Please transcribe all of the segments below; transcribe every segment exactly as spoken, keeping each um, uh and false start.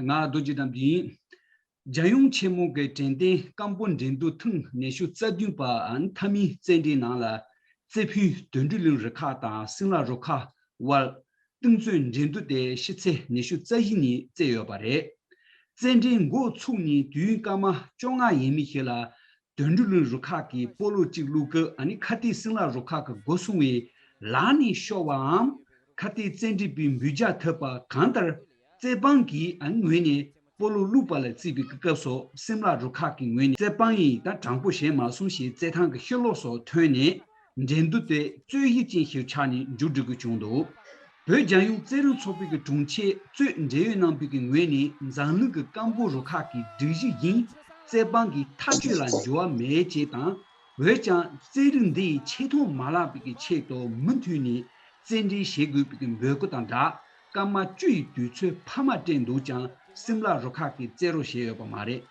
ང་རྡོ་རྗེ་དམ་ཡིན། རྒྱལ་ཡོངས་ཆེན་མོ་གི་དྲན་རྟེན་སྐམ་པོ་འགྲན་བསྡུར་ཐེངས་ཉི་ཤུ་རྩ་བདུན་པའམ་མཐའ་མའི་རྩེད་འགྲན་ནང་ལ། རྩེ་ཕུད་དོན་གྲུབ་གླིང་རུ་ཁག་དང་སིམ་ལ་རུ་ཁག་དབར་རྟིང་རྩོད་འགྲན་བསྡུར་དེ་ཕྱི་ཚེས་ཉི་ཤུ་རྩ་བཞི་ཉིན་རྩེ་ཡོད་པ་རེད། རྩེད་འགྲན་འགོ་ཚུགས་ནས་དུས་ཡུན་སྐར་མ་བཅོ་ལྔ་ཡས་མས་ཤིག་ལ། དོན་གྲུབ་གླིང་རུ་ཁག་གིས་སྤོ་ལོ་གཅིག་བླུགས་སྐབས། ཨ་ནི་ཁ་གཏད་སིམ་ལ་རུ་ཁག་གི་སྒོ་སྲུང་བས་ལག་ནས་ཤོར་བའམ། ཁ་གཏད་རྩེད་འགྲན་པས་འབུད་རྒྱག་ཐུབ་པ་གང་ལྟར། རྩེད་དཔང་གིས་ཨ་ནི་ངོས་ནས་སྤོ་ལོ་བླུགས་པ་ལ་བརྩིས་པའི་སྐབས་སུ། སིམ་ལ་རུ་ཁག་གི་ངོས་ནས་རྩེད་དཔང་ཡིན་ད་དྲང་པོ་བྱས་མ་སོང་ཞེས་རྩེད་ཐང་གི་ཕྱི་ལོགས་སུ་ཐོན་ནས། འགྲན་བསྡུར་དེ་རྩོད་གཞི་ཅན་ཞིག་ཆགས་ནས་མཇུག་སྒྲིལ་དགོས་བྱུང་འདུག་བོད་རྒྱལ་ཡོངས་རྩེད་རིགས་ཚོགས་པའི་གི་དྲུང་ཆེ་གཙོས་འབྲེལ་ཡོད་རྣམ་པའི་གི་ངོས་ནས། འཛམ་གླིང་གི་སྐམ་པོ་རུ་ཁག་གི་སྒྲིག་གཞི་བཞིན་རྩེད་དཔང་གི་ཐག་གཅོད་ལ་འགྱུར་བ་མེད་ཅེས་དང་། འོན་ཀྱང་རྩེད་རིགས་འདི་ཡི་ཆེ་མཐོང་མ་བརླག་པའི་གི་ཆེད་དུ་མུ་མཐུད་ནས་རྩེད་འགྲན་བྱེད་དགོས་པའི་གི་འབོད་སྐུལ་དང་སྦྲགས། སྐར་མ་བཅུ་ཡི་དུས་ཚོད་འཕར་མ་སྤྲད་འདུག་ཀྱང་། སིམ་ལ་རུ་ཁག་གིས་རྩེད་རོགས་བྱས་ཡོད་པ་མ་རེད།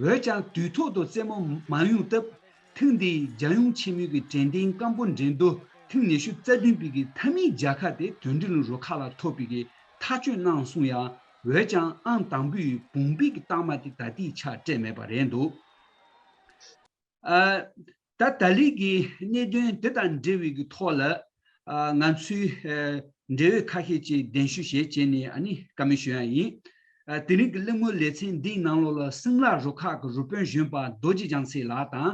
འོན་ཀྱང་དུས་ཐོག་ཏུ་རྩེད་མོ་མ་ཡོང་སྟབས། ཐེངས་འདིའི་རྒྱལ་ཡོངས་ཆེན་མོའི་གི་དྲན་རྟེན་སྐམ་པོ་འགྲན་བསྡུར་ཐེངས་ཉི་ཤུ་རྩ་བདུན་པའི་གི་མཐའ་མའི་རྒྱལ་ཁ་དེ་དོན་གྲུབ་གླིང་རུ་ཁག་ལ་ཐོབ་པའི་གི་ཐག་གཅོད་གནང་སོང་ཡང་། འོན་ཀྱང་ཨང་དང་པོའི་བུམ་པའི་གི་རྟགས་མ་དེ་ད་ལྟའི་ཆར་སྤྲད་མེད་པ་རེད་འདུག་ཨ། ད་ད་ལན་གྱི་གནད་དོན་དེ་དང་འབྲེལ་བའི་གི་ཐོག་ལ། ཨ། ང་ཚོའི་ཨ། འབྲེལ་ཡོད་ཁ་ཤས་ཀྱིས་གདན་ཞུ་བྱས་བྱས་ནས་ཨ་ནི་བཀའ་མོལ་ཞུ་ཡ་ཡིན། ཨ། དེ་རིང་གི་གླེང་མོལ་ལེ་ཚན་འདིའི་ནང་ལོགས་ལ་སིམ་ལ་རུ་ཁག་གི་རུ་དཔོན་གཞོན་པ་རྡོ་རྗེ་རྒྱལ་མཚན་ལགས་དང་།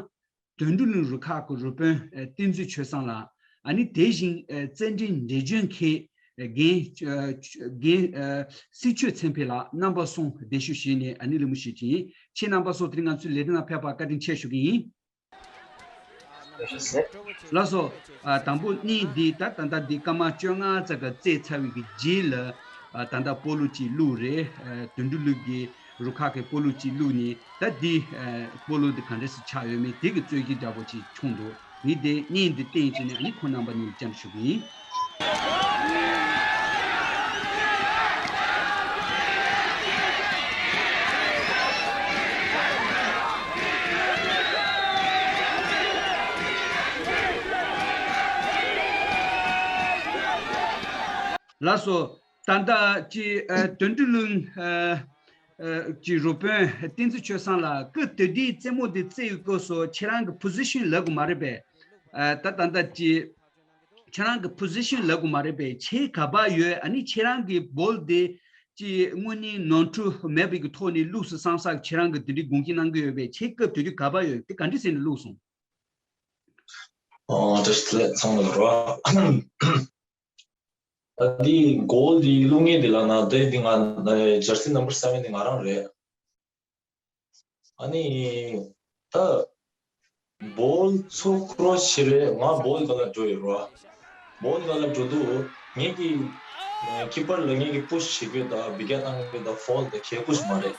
དོན་གྲུབ་གླིང་རུ་ཁག་གི་རུ་དཔོན་ཨ། བསྟན་འཛིན་ཆོས་བཟང་ལགས། ཨ་ནི་དེ་བཞིན་ཨ། རྩེད་འགྲན་འགྲེམས་སྤེལ་མཁན་ཨ། རྒན་ཨ། རྒན་ཨ། སྲི་ཆོས་ཚེ་འཕེལ་ལགས། རྣམ་པ་གསུམ་གདན་ཞུ་བྱས་ནས་ཨ་ནི་གླེང་མོལ་ཞུ་རྒྱུ་ཡིན། ཁྱེད་རྣམ་པ་ཚོ་དེ་རིང་ང་ཚོའི་ལས་རིམ་ནང་ཕེབས་པར་བཀའ་དྲིན་ཆེ་ཞུ་གི་ཡིན། ལགས་སོ། ཨ། དང་པོ་གཉིས་འདི་ད་ད་ལྟ་འདི་སྐར་མ་བཅོ་ལྔ་ཙམ་ག་རྩེད་ཚར་བའི་གི་རྗེས་ལ། ཨ། ད་ལྟ་སྤོ་ལོ་གཅིག་བླུགས་རེད། ཨ། དོན་གྲུབ་གླིང་གི་རུ་ཁག་གིས་སྤོ་ལོ་གཅིག་བླུགས་ནས། ད་འདི་ཨ། སྤོ་ལོ་འདི་ག་འདྲ་ཞིག་ཆགས་ཡོད་མེད་དེ་གི་རྩོད་གཞི་འདྲ་པོ་ཅིག་བྱུང་འདུག་ངས་དེ་གཉིས་འདི་བསྟན་བྱས་ནས་ཨ་ནི་ཁོང་རྣམ་པ་གཉིས་ལ་བཅར་ཞུ་གི་ཡིན། ལགས་སོ། ད་ལྟ་ཅི། ཨ། དོན་གྲུབ་གླིང་ཨ། ཨ། ཅི་རུ་དཔོན་བསྟན་འཛིན་ཆོས་བཟང་ལགས། སྐབས་དེ་དུས་རྩེད་མོ་དེ་རྩེ་ཡི་སྐབས་སུ་ཁྱེད་རང་གི་པོ་ཟི་ཤན་ལབ་དགོས་མ་རེད་པས། ཨ། ད་ད་ལྟ་ཅི། ཁྱེད་རང་གི་པོ་ཟི་ཤན་ལབ་དགོས་མ་རེད་པས། ཁྱེད་ག་པར་ཡོད། ཨ་ནི་ཁྱེད་རང་གི་བོལ་དེ་ཅི་དངོས་གནས་ནོར་འཁྲུལ་མེད་པའི་གི་ཐོག་ནས་བླུགས་སོང་བསམ་ས་ཁྱེད་རང་གི་དེ་འདྲའི་དགོངས་ཀྱི་གནང་གི་ཡོད་པས། ཁྱེད་སྐབས་དེ་དུས་ག་པར་ཡོད། དེ་ག་འདྲ་བྱས་ནས་བླུགས་སོང་། ཨོ། བཀྲ་ཤིས་བདེ་ལེགས་ཚང་མ་ལ་རོ། ད་འདི་གོལ་འདི་བླུགས་མཁན་འདི་ལ་ན་དེ་འདི་ང་ཇར་སི་ནམ་བར་སེ་བེན་འདི་ང་རང་རེད། ཨ་ནི་ད་བོལ་ཚུར་ཁོ་རོ་ཤི་རེད། ང་བོལ་ག་ལ་འགྲོ་ཡོད་རོ། བོལ་ག་ལ་འགྲོ་དུས་ངེད་ཀྱི་ཁི་པར་ལ་ངེད་ཀྱི་པུཤ་བྱེད་རྒྱུ་དང་བི་ཀེ་ཊི་བཏང་རྒྱུ་དང་ཕོལ་དང་ཁྱད་པོ་ཞིག་མ་རེད།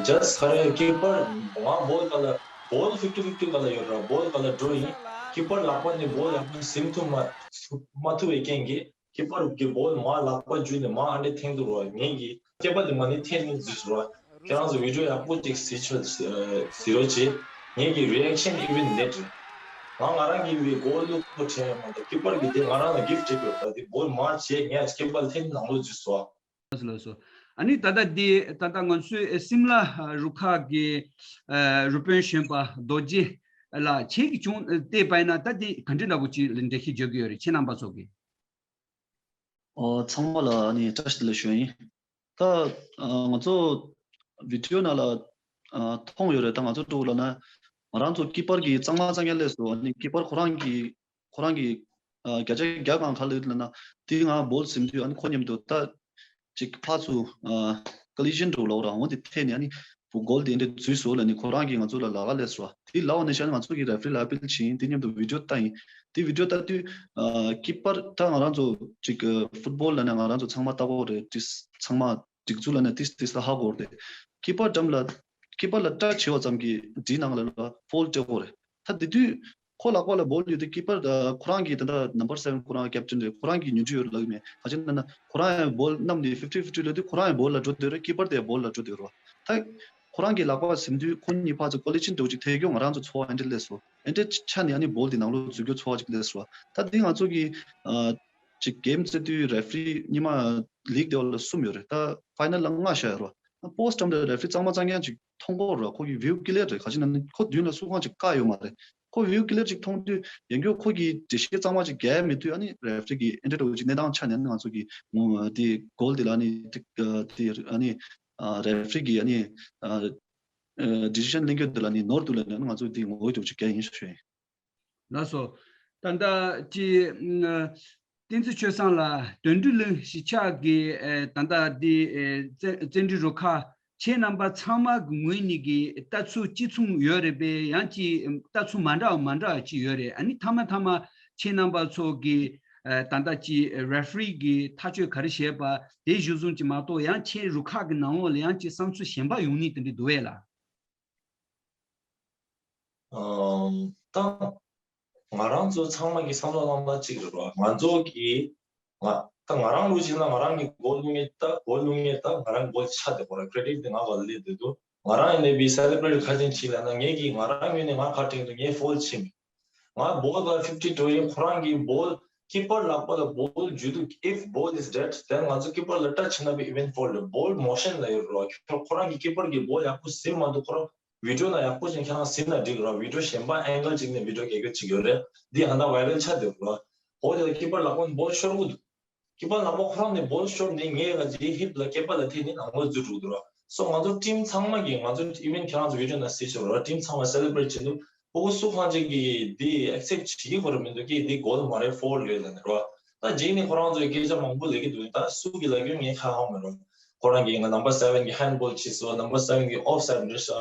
ཇས་ག་རེ་ཁི་པར་ང་བོལ་ག་ལ་བོལ་ཕིབ་ཊི་ཕིབ་ཊི་ག་ལ་ཡོད་ར། བོལ་ག་ལ་འགྲོ་ཡིན། ཁི་པར་ལག་པ་ནས་བོལ་ཡག་པོ་ཟིན་ཐུབ་མ་མ་ཐུབ་པའི་རྐྱེན་གྱིས། ཁི་པར་གྱི་བོལ་མར་ལག་པ་འཇུས་ནས་མར་ཨ་འདྲས་འཐེན་འདུག་རོ། ངེད་ཀྱི་སྐེད་པ་ལ་མ་ནི་འཐེན་ནས་འཛུལ་སོང་རོ། ཁྱེད་རང་ཚོ་བི་ཌི་ཡོ་ཡག་པོ་ཅིག་གཟིགས་ཆོག་གཟིགས་རོགས་བྱེད། ངེད་ཀྱི་རི་ཨེག་ཤན་ཨི་ཝན་ནེཊ་རེད། ང་ང་རང་གི་བི་གོལ་བླུགས་པོ་དྲན་ཡོད་མ་གཏོགས་ཁི་པར་གྱི་དེ་ང་རང་ལ་གིཕ་ཊི་སྤྲད་དགོས་རེད། ད་དེ་བོལ་མར་བྱས་ངས་སྐེད་པ་ལ་འཐེན་ནང་ལོགས་འཛུལ་སོང་། ལགས་སོ་ལགས་སོ། ཨ་ནི་ད་ལྟ་འདི་ད་ལྟ་ང་ཚོའི་སིམ་ལ་རུ་ཁག་གི་རུ་དཔོན་གཞོན་པ་རྡོ་རྗེ་ལགས། ཁྱེད་ཀྱིས་བྱུང་བལྟས་པ་ཡིན་ན་ད་འདི་ག་འདྲ་འདྲ་པོ་ཅིག་ལ་འགྲེལ་བཤད་བརྗོད་ཀྱི་ཡོད་རེད། ཁྱེད་རྣམ་པ་ཚོ་གིས། ཨོ། ཚང་མ་ལ་ཨ་ནི་བཀྲ་ཤིས་བདེ་ལེགས་ཞུ་ཡ་ཡིན། ད་ཨ་ང་ཚོ་བི་ཌི་ཡོ་ནང་ལ་ཨ་མཐོང་ཡོད་རེད། ད་ང་ཚོ་འགྲོ་ལ་ན་ང་རང་ཚོ་ཀི་པར་གྱི་གཙང་མ་གཙང་རྐྱང་སླེབས་སོང་། ཨ་ནི་ཀི་པར་ཁོ་རང་གི་ཁོ་རང་གི་ཨ་བརྒྱ་ཆ་བརྒྱ་གང་ག་ལབ་ཡོད་ལབ་ན། དེ་ང་བོལ་ཟིན་དུས་ཨ་ནི་ཁོ་མཉམ་དུ་ད་ཅིག་ཕར་ཚུར་ཨ་ཀོ་ལི་ཤན་འགྲོ་ལབ་ར། འོ་དེ་ཐད་ནས་ཨ་ནི་བུ་གོལ་དེ་འདྲ་འཛུལ་སོང་ལབ་ནས་ཁོ་རང་གིས་ང་ཚོ་ལ་ལབ་ག་སླེབས་སོང་། དེ་ལབ་པ་ནས་བྱས་ནས་ང་ཚོ་གིས་རེ་ཕི་རི་ལ་ཨ་པིལ་བྱས་ཡིན། དེ་མཉམ་དུ་བི་ཌི་ཡོ་བལྟས་ཡིན། དེ་བི་ཌི་ཡོ་བལྟ་དུས་ཨ་ཀི་པར་ད་ང་རང་ཚོ་ཅིག་ཨ་ཕུཊ་བོལ་ལབ་ན་ང་རང་ཚོ་ཚང་མ་ལྟ་གི་རེད། ཏིས་ཚང་མ་སྒྲིག་འཛུགས་ལབ་ན་ཏིས་ཏིས་ལ་ཧ་གོ་རེད། ཀི་པར་འགྲམ་ལ་ཀི་པར་ལ་ཊཆ་བྱས་པ་ཙམ་གྱིས་གྲི་ནང་ལ་ལ་ཕོལ་སྤྲད་དགོས་རེད། ད་དེ་དུས་ཁོ་ལག་པ་ལ་བོལ་ཡོད་དུས་ཀི་པར་ཨ་ཁོ་རང་གི་ད་ལྟ་ནམ་བར་སེ་བེན་ཁོ་རང་ཀེབ་ཊན་རེད། ཁོ་རང་གི་ཉོན་ཅིག་ཡོད་ལབ་ཀྱི་མེད། ག་ཅི་ན་ན་ཁོ་རང་ཡང་བོལ་བསྣམས་ནས་ཕིབ་ཊི་ཕིབ་ཊི་ལབ་དུས་ཁོ་རང་ཡང་བོལ་ལ་འགྲོ་བསྡད་རེད། ཀི་པར་དེ་ཡང་བོལ་ལ་འགྲོ་བསྡད་རེད། ད་ཁོ་རང་གི་ལག་པ་ཟིན་དུས་ཁོ་གཉིས་ཕར་ཚུར་ཀོ་ལི་ཤན་འདྲ་བོ་ཅིག་ཐེབས་ཀྱང་ང་རང་ཚོ་ཚོར་བ་ཨེ་འདྲས་སླེབས་སོང་། ཨེ་འདྲས་ཆ་ནས་ཨ་ནི་བོལ་དེ་ནང་ལོགས་འཛུལ་རྒྱུ་ཚོར་བ་ཅིག་སླེབས་སོང་། ད་འདི་ང་ཚོ་གི་ཨ་ཅིག་གེམ་རྩེ་དུས་རེ་ཕི་རི་ཉི་མ་ལིག་དེ་བ་ལ་གསུམ་ཡོད་རེད། ད་ཕའི་ནལ་ལ་ལྔ་བཞག་ཡོད་རེད། ཨ་པོ་སི་ཊི་བཀྲམ་དེ་རེ་ཕི་རི་གཙང་མ་གཙང་རྐྱང་ཅིག་མཐོང་གི་རེད། ཁོ་གི་བིའུ་ཀི་ལི་ཡར་རེད། ག་ཅི་ན་ནི་ཁོ་མདུན་ལ་སུ་གང་ཅིག་བཀག་ཡོད་མ་རེད། ཁོ་བིའུ་ཀི་ལི་ཡར་ཅིག་མཐོང་དུས་ཡང་བསྐྱར་ཁོ་གི་འགྲེལ་བཤད་གཙང་མ་ཅིག་རྒྱག་མེད་དུས། ཨ་ནི་རེ་ཕི་རི་གི་ཨེ་འདྲ་འདྲ་བོ་ཅིག་གནས་སྟངས་ཆགས་ནས། ཨ་ནི་ང་ཚོ་གི་ངོ་དེ་གོལ་དེ་ལ་ནི་དེ་དེ་ཨ་ནི་ཨ་རེ་ཕི་རི་གི་ཨ་ནི་ཨ་ཨ་ཌི་སི་ཤན་ལེན་རྒྱུ་དེ་ལ་ནི་ནོར་འདུག་ལབ་ནས། ཨ་ནི་ང་ཚོ་དེ་ངོ་རྒོལ་འདྲ་བོ་ཅིག་རྒྱག་ཡིན་ཞུ་ཡིན། ལགས་སོ། ད་ལྟ་ཅི་ཨ་བསྟན་འཛིན་ཆོས་བཟང་ལགས། དོན་གྲུབ་གླིང་གཞིས་ཆགས་ཀྱི་ཨེ་ད་ལྟ་འདི་ཨེ་བཙན་བཙན་འབྲུག་རུ་ཁག་ཁྱེད་རྣམ་པ་ཚང་མ་གི་ངོས་ནས་ཀྱི་ལྟ་ཚུལ་གཅིག་མཚུངས་ཡོད་རེད་པས། ཡང་ཅི་ལྟ་ཚུལ་མ་འདྲ་བ་མ་འདྲ་བ་ཅིག་ཡོད་རེད། ཨ་ནི་མཐའ་མ་མཐའ་མ་ཁྱེད་རྣམ་པ་ཚོ་གི་ཨེ་ད་ལྟ་ཅི་རེ་ཕི་རི་གི་ཐག་གཅོད་ག་རེ་བྱས་པ་དེ་གཞིར་བཟུང་ཅིག་མ་གཏོགས། ཡང་ཁྱེད་རུ་ཁག་གི་ནང་ལོགས་ལ་ཡང་ཅི་བསམ་ཚུལ་གཞན་པ་ཡོང་ནི་དེ་འདྲ་འདུག་བས་ལགས། ཨམ། ད་ང་རང་ཚོ་ཚང་མ་གི་བསམ་བློ་བཏང་ན་གཅིག་རེད་བ། ང་ཚོ་གི་ང་ད་ང་རང་ལུགས་ཅིག་ན་ང་རང་གི་མགོ་རླུང་ངེ་ད་མགོ་རླུང་ངེ་ད་ང་རང་མགོ་ཆག་བསྡད་པ་ར། ཀི་རེ་ཌིཊ་དེ་ང་ག་ལ་སླེབས་བསྡད་འདུག་ང་རང་ཡིན་ནའི་བི་སེ་ལེ་བྷི་རེཊ་ཁ་ཅིག་བྱེད་ལབ་ན། ངེད་ཀྱིས་ང་རང་ངོས་ནས་ང་ཁ་བྲལ་འདུག་ངས་ཕོལ་བྱེད་མི། ང་བོལ་ལ་ཕིབ་ཊི་ཊུ་ཡིན། ཁོ་རང་གི་བོལ་ཀི་པར་ལག་པ་ལ་བོལ་འཇུ་འདུག if ball is dead, then ང་ཚོ་ཀི་པར་ལ་ཊ་ཆི་ན་བི་ཨི་ཝེན་ཕོལ་རེད། བོལ་མོ་ཤན་ལ་ཡོད་རོ། ཁོ་རང་གི་ཀི་པར་གི་བོལ་ཡག་པོ་ཟིན་མ་འདུག་ཁོ་རང་བི་ཌི་ཡོ་ནང་ཡག་པོ་ཅིག་ཁྱེད་རང་ཟིན་ན་འགྲིག་རོ། བི་ཌི་ཡོ་གཞན་པ་ཨེང་གལ་ཅིག་ནས་བི་ཌི་ཡོ་རྒྱག་རྒྱུ་ཅིག་ཡོད་རེད། འདི་ཧ་ན་ཝའི་རལ་ཆགས་བསྡད་རོ། བོལ་དེ་ལ་ཀི་པར་ལག་པ་ནས་བོལ་ཤོར་གི་འདུག་ཀི་པར་ལག་པ་ཁོ་རང་ནས་བོལ་ཤོར་ནས་ངའི་ང་ཅིག་ཧིབ་ལ་ཀི་པར་ལ་ཐིག་ནས་ནང་ལོགས་འཛུལ་འགྲོ་གི་འདུག་རོ། སོ་ང་ཚོ་ཊིམ་ཚང་མ་གིས་ང་ཚོ་ཨི་ཝེན་ཁྱེད་རང་ཚོ་བི་ཌི་ཡོ་ནང་གཟིགས་ཤོག་རོ། ཊིམ་ཚང་མ་སེ་ལེ་བྷི་རེཊ་བྱེད་འདུག་ཕྲུ་གུ་སུ་གང་ཅིག་གིས་འདི་ཨེག་སེབ་བྱེད་ཀྱི་ཡོད་རེད་མི་འདུག་ཀི་འདི་གོལ་མ་རེད། ཕོལ་རེད་ལབ་ནས་རོ། ད་རྗེས་ནས་ཁོ་རང་ཚོས་སྐད་ཆ་མང་པོ་ལབ་ཀྱི་འདུག་ད་སུ་གིས་ལབ་ཀྱི་ཡོད་ངས་ཧ་གོ་མེད་རོ། ཁོ་རང་གིས་ང་ནམ་བར་སེ་ཝེན་གིས་ཧན་བོལ་བྱས་སོང་། ནམ་བར་སེ་ཝེན་གིས་ཨོཕ་སའིཌ་རེད་ཤག་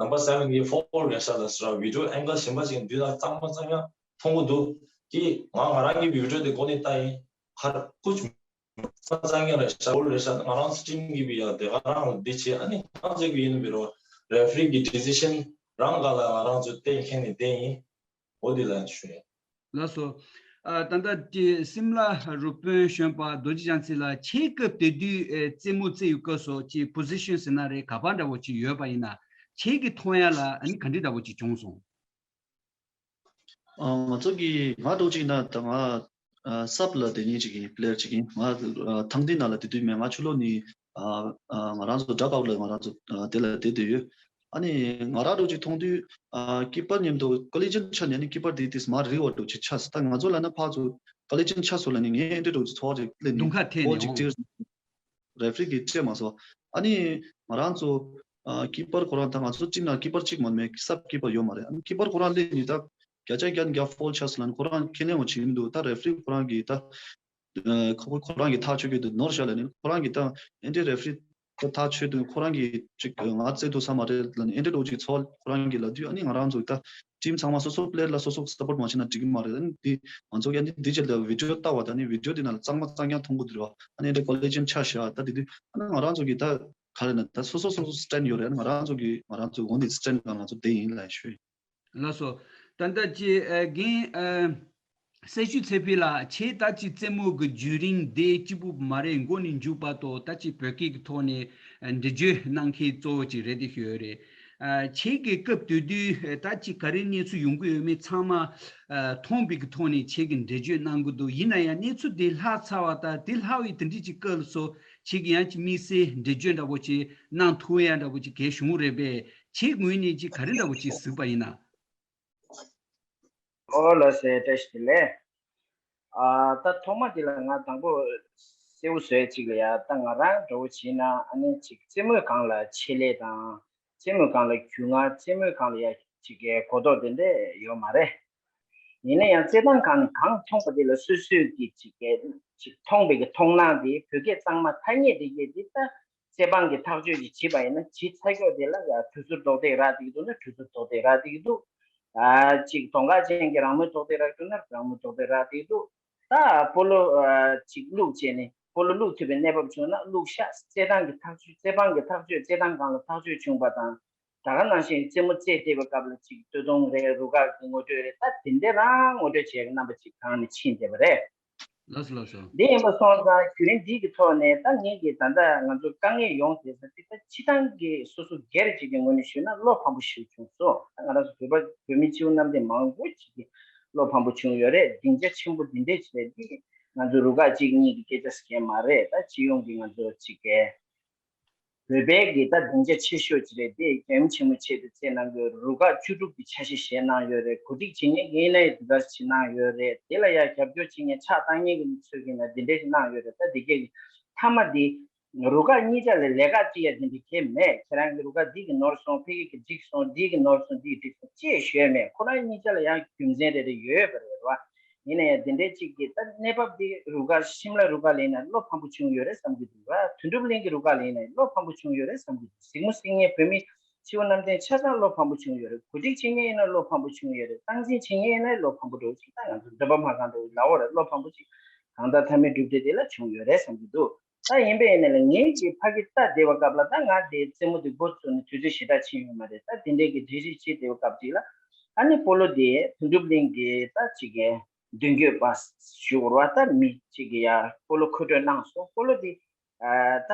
ནམ་བར་སེ་ཝེན་གིས་ཕོལ་རེད་ཤག་ལབ་སོང་ར། བི་ཌི་ཡོ་ཨེང་གལ་གཞན་པ་ཞིག་མདུན་ལ་གཙང་མ་གཙང་རྐྱང་མཐོང་གི་འདུག་ཀི་ང་ང་རང་གིས་བི་ཌི་ཡོ་དེ་སྒོ་ནས་ལྟ་ཡིན། ཁར་ཀུ་ཅི་གཙང་རྐྱང་རེད་ཤག་ཕོལ་རེད་ཤག་ང་རང་ཚོ་ཊིམ་གྱིས་བི་ཡ་དེ་ག་རང་ལ་འདི་བྱེད། ཨ་ནི་ང་ཚོ་གི་ཡིན་བི་རོ། རེ་ཕི་རི་གི་ཌི་སི་ཤན་རང་ག་ལ་ང་རང་ཚོ་བསྟན་མཁན་ནི་བསྟན་ཡིན། འོ་འདི་ལ་ཞུ་ཡིན། ལགས་སོ། ཨ་ད་ལྟ་དེ་སིམ་ལ་རུ་དཔོན་གཞོན་པ་རྡོ་རྗེ་བྱང་ཆུབ་ལགས། ཁྱེད་སྐབས་དེ་དུས་ཨེ་རྩེད་མོ་རྩེ་ཡོད་སྐབས་སུ་ཅིག་པོ་ཟི་ཤན་ཟེར་ན་རེད། ག་པར་འདྲ་བོ་ཅིག་ཡོད་པ་ཡིན་ན། ཁྱེད་ཀྱི་མཐོང་ཡ་ལ་ཨ་ནི་ག་འདྲ་འདྲ་བོ་ཅིག་བྱུང་སོང་། ཨ་ང་ཚོ་གི་ང་འདྲ་བོ་ཅིག་ན་ད་ང་ཨ་སབ་ལ་དེ་ཉིད་ཅིག་ཡིན། པི་ལེ་ཡར་ཅིག་ཡིན། ང་ཨ་ཐང་འདི་ནང་ལ་དེ་དུས་མེད། ང་ཕྱི་ལོགས་ནས་ཨ་ཨ་ང་རང་ཚོ་ཌག་ཨའུཊ་ལ་ང་རང་ཚོ་ཨ་དེ་ལ་བསྡད་བསྡད་ཡོད། ཨ་ནི་ང་རང་འདྲ་བོ་ཅིག་མཐོང་དུས་ཨ་ཀི་པར་མཉམ་དུ་ཀོ་ལི་ཇན་ཆགས་ནས། ཨ་ནི་ཀི་པར་དེ་དེ་མར་རིལ་བ་འདྲ་བོ་ཅིག་ཆགས་སོང་། ད་ང་ཚོ་ལབ་ན་ཕར་ཚུར་ཀོ་ལི་ཇན་ཆགས་སོང་ལབ་ནས་ངས་ཨེ་འདྲ་འདྲ་བོ་ཅིག་ཚོར་བ་ཅིག་སླེབས་ནས་རྡུང་ཁ་འཐེན་ནས་ཕོལ་ཅིག་འོང་། སྤྲད་སོང་། རེ་ཕི་རི་གིས་སྤྲད་མ་སོང་། ཨ་ནི་ང་རང་ཚོ་ཨ་ཀི་པར་ཁོ་རང་ད་ང་ཚོ་ཊིམ་ནང་ཀི་པར་གཅིག་མ་མེད། སབ་ཀི་པར་ཡོད་མ་རེད། ཨ་ནི་ཀི་པར་ཁོ་རང་སླེབས་ནས་ད་བརྒྱ་ཆ་བརྒྱ་ནས་བརྒྱ་ཕོལ་ཆགས་སོང་ལབ་ནས་ཁོ་རང་ཁས་ལེན་འོ་བྱེད་ཀྱི་འདུག་ད་རེ་ཕི་རི་ཁོ་རང་གིས་ད་ཨ་ཁོ་ཁོ་རང་གིས་ཐག་ཆོད་ཀྱི་འདུག་ནོར་བཞག་ལབ་ནས། ཁོ་རང་གིས་ད་ཨེ་འདྲའི་རེ་ཕི་རི་ད་ཐག་ཆོད་དུས་ཁོ་རང་གིས་ཅིག་ང་རྩེ་འདུག་ས་མ་རེད་ལབ་ནས་ཨེ་འདྲའི་འདྲ་བོ་ཅིག་ཚོར་ཁོ་རང་གིས་ལབ་དུས། ཨ་ནི་ང་རང་ཚོ་ད་ཊིམ་ཚང་མ་སོ་སོ་པི་ལེ་ཡར་ལ་སོ་སོ་སབ་པོར་མ་བྱས་ན་འགྲིག་གི་མ་རེད། ཨ་ནི་འདི་ང་ཚོ་གི་ཨ་ནི་འདི་རྗེས་ལ་བི་ཌི་ཡོ་ལྟ་བ་དང་། ཨ་ནི་བི་ཌི་ཡོ་འདི་ནང་ལ་གཙང་མ་གཙང་རྐྱང་མཐོང་གི་འདུག་ར། ཨ་ནི་འདི་ཀོ་ལི་ཇན་ཆགས་ཤག་ད་དེ་དུས་ཨ་ནི་ང་རང་ཚོ་གི་ད་ག་རེ་ན་ད་སོ་སོ་སོ་སོ་སི་ཊེན་ཌ་ཡོད་རེད། ཨ་ནི་ང་རང་ཚོ་གི་ང་རང་ཚོ་འོ་འདི་སི་ཊེན་ཌ་སྒང་ང་ཚོ་བསྡད་ཡིན་ལབ་ཞུ། ལགས་སོ། ད་ལྟ་ཅི་ཨ་རྒན་ཨ་སེ་ཤུ་ཚེ་འཕེལ་ལགས། ཁྱེད་ད་ཅི་རྩེད་མོ་གི་བརྒྱུད་རིམ་དེ་གཅིག་པུ་མ་རེད། མགོ་ནས་མཇུག་བར་དུ་ད་ཅི་བོད་སྐད་ཀྱི་ཐོག་ནས་ཨ་འགྲེལ་བརྗོད་གནང་མཁན་གཙོ་བོ་ཅིག་རེད་བསྡད་ཡོད་རེད། ཨ་ཁྱེད་ཀྱི་སྐབས་དེ་དུས་ཨ་ད་ཅི་ག་རེ་གནས་ཚུལ་ཡོང་གི་ཡོད་མེད་ཚང་མ་ཨ་མཐོང་བའི་གི་ཐོག་ནས་ཁྱེད་ཀྱིས་འགྲེལ་བརྗོད་གནང་གི་འདུག་ཡིན་ན་ཡང་གནས་ཚུལ་དེ་ལྷག་ཚར་བ་དང་དེ་ལྷག་པའི་དེ་འདྲ་ཅིག་སྐབས་སུ་ཁྱེད་ཀྱིས་ཡང་ཅིག་དམིགས་བསལ་འགྲེལ་བརྗོད་འདྲ་བོ་ཅིག་གནང་ཐུབ་ཡ་འདྲ་བོ་ཅིག་གལ་བྱུང་རེད་པས། ཁྱེད་ངོས་ནས་ཅིག་ག་རེ་འདྲ་བོ་ཅིག་གཟིགས་པ་ཡིན་ན། ཨོ་ལགས་སོ། བཀྲ་ཤིས་བདེ་ལེགས། ཨ་ད་ཐོག་མ་དེ་ལ་ང་དང་པོ་གསལ་པོ་བཟོ་ཡ་ཅིག་ལ་ཡ། ད་ང་རང་འདྲ་བོ་བྱས་ན་ཨ་ནི་ཅིག་རྩེད་མོའི་སྒང་ལ་ཆེད་ལས་དང་། རྩེད་མོའི་སྒང་ལ་རྒྱུས་མངའ། རྩེད་མོའི་སྒང་ལ་ཡ་ཅིག་གི་གོ་རྟོགས་དེ་འདྲ་ཡོད་མ་རེད། ཡིན་ན་ཡང་རྩེད་ཐང་སྒང་ནས་གང་མཐོང་པ་དེ་ལ་སོ་སོའི་གི་ཅིག་གི་ཅིག་མཐོང་པའི་གི་མཐོང་སྣང་དེ། བོད་སྐད་གཙང་མ་ཐ་སྙད་དེ་གི་དེ་ད་རྩེད་འབང་གི་ཐག་གཅོད་ཅིག་བྱེད་པ་ཡིན་ན། བྱེད་ཚར་ཀྱོག་དེ་ལ་ཡ་གྲུ་ཟུར་རྡོག་རྡེག་རག་བསྡད་ཀྱི་འདུག་ན་གྲུ་ཟུར་རྡོག་རྡེག་རག་བསྡད་ཀྱི་འདུག་ཨ་ཅིག་དོང་ཁ་ཅན་གྱི་རང་མོས་རྡོག་རྡེག་རག་འདུག་ན་རང་མོས་རྡོག་རྡེག་རག་བསྡད་ཀྱི་འདུག་ད་སྤོ་ལོ་ཨ་ཅིག་བླུགས་བྱས་ནས་སྤོ་ལོ་བླུགས་ཐུབ་པའི་གནས་བབ་བྱུང་ན་བླུགས་ཤག་རྩེད་ཐང་གི་ཐག་གཅོད། རྩེད་འབང་གི་ཐག་གཅོད། རྩེད་ཐང་སྒང་ལ་ཐག་གཅོད་བྱུང་བ་དང་། ད་ག་ནང་བཞིན་རྩེད་མོ་རྩེ་བསྡད་པའི་སྐབས་ལ་ཅིག་སྟོད་ཐུང་རེད། རུ་ཁག་གི་ངོ་སྤྲོད་རེད། ད་དེ་འདྲ་རང་ངོ་སྤྲོད་བྱེད་ཀྱི་རྣམ་པ་ཅིག་གང་ནས་ཕྱིན་བསྡད་པ་རེད། ལགས་སོ་ལགས་སོ། འདི་ཡིན་པ་སོང་ཙང་བརྒྱུད་རིམ་འདི་གི་ཐོག་ནས་ད་ངེད་ཀྱི་ད་ལྟ་ང་ཚོ་དཀའ་ངལ་ཡོང་བསྡད་ས་དེ་ད་སྤྱི་བཏང་གི་སོ་སོ་སྒེར་གཅིག་གི་ངོས་ནས་ཞུས་ན་བློ་ཕམ་པོ་ཞིག་བྱུང་སོང་། ད་ང་རང་ཚོ་བོད་པ་བོད་མི་སྤྱི་བོ་གནམ་བསྟན་མང་པོ་ཅིག་གི་བློ་ཕམ་པོ་བྱུང་ཡོད་རེད། སྡིངས་ཆ་ཆེན་པོ་འདི་འདྲས་ཅིག་རེད། འདི་ང་ཚོ་རུ་ཁག་གཅིག་གཉིས་ཀྱི་སྐད་ཆ་ཟེར་མཁན་མ་རེད། ད་སྤྱི་ཡོངས་ཀྱི་ང་ཚོ་ཅིག་གི་བོད་པའི་གི་ད་སྡིངས་ཆ་ཆེ་ཤོས་ཅིག་རེད། དེ་རྒྱལ་ཡུམ་ཆེན་མོ་ཆེད་དུ་བཙལ་གནང་གི་རུ་ཁག་བཅུ་དྲུག་གི་ཆ་ཤས་བཞེས་གནང་ཡོད་རེད། གོ་སྒྲིག་བྱེད་མཁན་གྱི་ཡིན་ན་ཡང་དེ་ག་བྱེད་གནང་ཡོད་རེད། དེ་ལ་ཡང་རྒྱབ་སྐྱོར་བྱེད་མཁན་ཕྱག་བཏང་མཁན་གྱི་མི་ཚོས་ཀྱིས་ན་དེ་འདྲས་ཤིག་གནང་ཡོད་རེད། ད་དེ་གས་ཀྱི་མཐའ་མ་དེ་རུ་ཁག་གཉིས་ཆ་ལ་ལས་ཀ་ཅི་ཡང་དེ་འདྲས་གལ་མེད། ཁྱེད་རང་གི་རུ་ཁག་འདི་གི་ནོར་སོང་། ཕ་གི་གི་འགྲིག་སོང་། འདི་གི་ནོར་སོང་། འདི་གི་འགྲིག་སོང་ཅེས་ཞུས་མེད། ཁོ་རང་གཉིས་ཆ་ལ་ཡང་རྒྱུ་མཚན་རེ་རེ་ཡོད་པ་རེད་བ། ཡིན་ན་ཡང་དེ་འདྲའི་གཅིག་གིས་ད་གནས་བབ་འདི་རུ་ཁག་ཤིམ་ལ་རུ་ཁག་ལ་ཡིན་ན་བློ་ཕམ་པོ་བྱུང་ཡོད་རེད་བསམ་གྱི་འདུག་ར། དོན་གྲུབ་གླིང་གི་རུ་ཁག་ལ་ཡིན་ན་བློ་ཕམ་པོ་བྱུང་ཡོད་རེད་བསམ་གྱི་འདུག་གཟིགས་མོ་གཟིགས་མཁན་བོད་མི་སྤྱི་བོ་གནམ་བསྟན་ཆ་ཚང་བློ་ཕམ་པོ་བྱུང་ཡོད་རེད། གོ་སྒྲིག་བྱེད་མཁན་ཡིན་ན་བློ་ཕམ་པོ་བྱུང་ཡོད་རེད། སྟངས་འཛིན་བྱེད་མཁན་ཡིན་ན་བློ་ཕམ་པོ་འགྲོ་ཅིག་ད་ང་ཚོ་འདོད་པ་མ་གང་འགྲོ་ལ་འོ་རེད། བློ་ཕམ་པོ་ཅིག་གང་ལྟར་མཐའ་མའི་གྲུབ་འབྲས་དེ་ལ་བྱུང་ཡོད་རེད་བསམ་གྱི་འདུག་ད་ཡིན་པས་ཡིན་ན་ལ་ངེད་ཀྱི་ཕ་གི་ལྟ་བསྡད་པ་སྐབས་ལ་ད་ང་དེ་རྩེད་མོ་དེ་འགོ་བཙུགས་ནས་དུས་ཚོད་ཞེ་དྲག་ཕྱིན་ཡོད་མ་རེད། ད་དེ་འདྲའི་གི་གྲ་སྒྲིག་བྱེད་བསྡད་པ་སྐབས་ཅིག་ལ་ཨ་ནི་སྤོ་ལོ་དེ་དོན་གྲུབ་གླིང་གི་ད་ཅིག་གི་མདུན་སྐྱོད་པ་ཞུ་བར་བ་ད་མི་གཅིག་གིས་ཡར་སྤོ་ལོ་མཁོ་སྤྲོད་གནང་སོང་། སྤོ་ལོ་དེ་ད་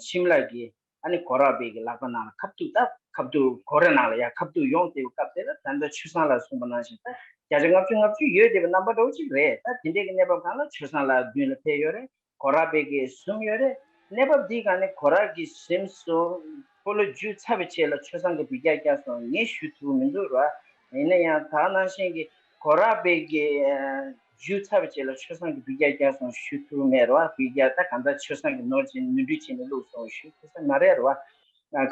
ཤིམ་ལ་གི་ཨ་ནི་གོ་ར་པའི་གི་ལག་པ་ནང་ལ་ཁ་ཐུག་ད་ཁ་ཐུག་གོ་ར་ནང་ལ་ཡར་ཁ་ཐུག་ཡོང་བསྡད་པའི་སྐབས་དེ་ལ་ད་ལྟ་ཆོས་བཟང་ལགས་གསུངས་པ་ནང་བཞིན་ད་བརྒྱ་ཆ་ལྔ་བཅུ་ལྔ་བཅུ་ཡོད་བསྡད་པའི་རྣམ་པ་འདྲ་བོ་ཅིག་རེད། ད་དེ་འདྲའི་གི་གནས་བབ་སྒང་ལ་ཆོས་བཟང་ལགས་མདུན་ལ་ཕེབས་ཡོད་རེད། གོ་ར་པའི་གི་ཟུམ་ཡོད་རེད། གནས་བབ་འདིའི་སྒང་ནས་གོ་ར་གི་ཟིམ་སོང་། སྤོ་ལོ་བརྒྱུད་ཚར་བའི་རྗེས་ལ་ཆོས་བཟང་གི་འབུད་རྒྱག་བརྒྱབ་སོང་། ངས་ཞུ་ཐུབ་མི་འདུག་ར། ཡིན་ན་ཡང་ད་ནང་བཞིན་གི་གོ་ར་པའི་གི་བརྒྱུད་ཚར་བའི་རྗེས་ལ་ཆོས་བཟང་གི་འབུད་རྒྱག་བརྒྱབ་སོང་ཞུ་ཐུབ་མེད་ར། འབུད་རྒྱག་ད་གང་ལྟར་ཆོས་བཟང་གི་ནོར་ཅིག་ནོར་འཁྲུལ་བྱས་ནས་བླུགས་སོང་ཞུ་ཐུབ་ས་མ་རེད་ར།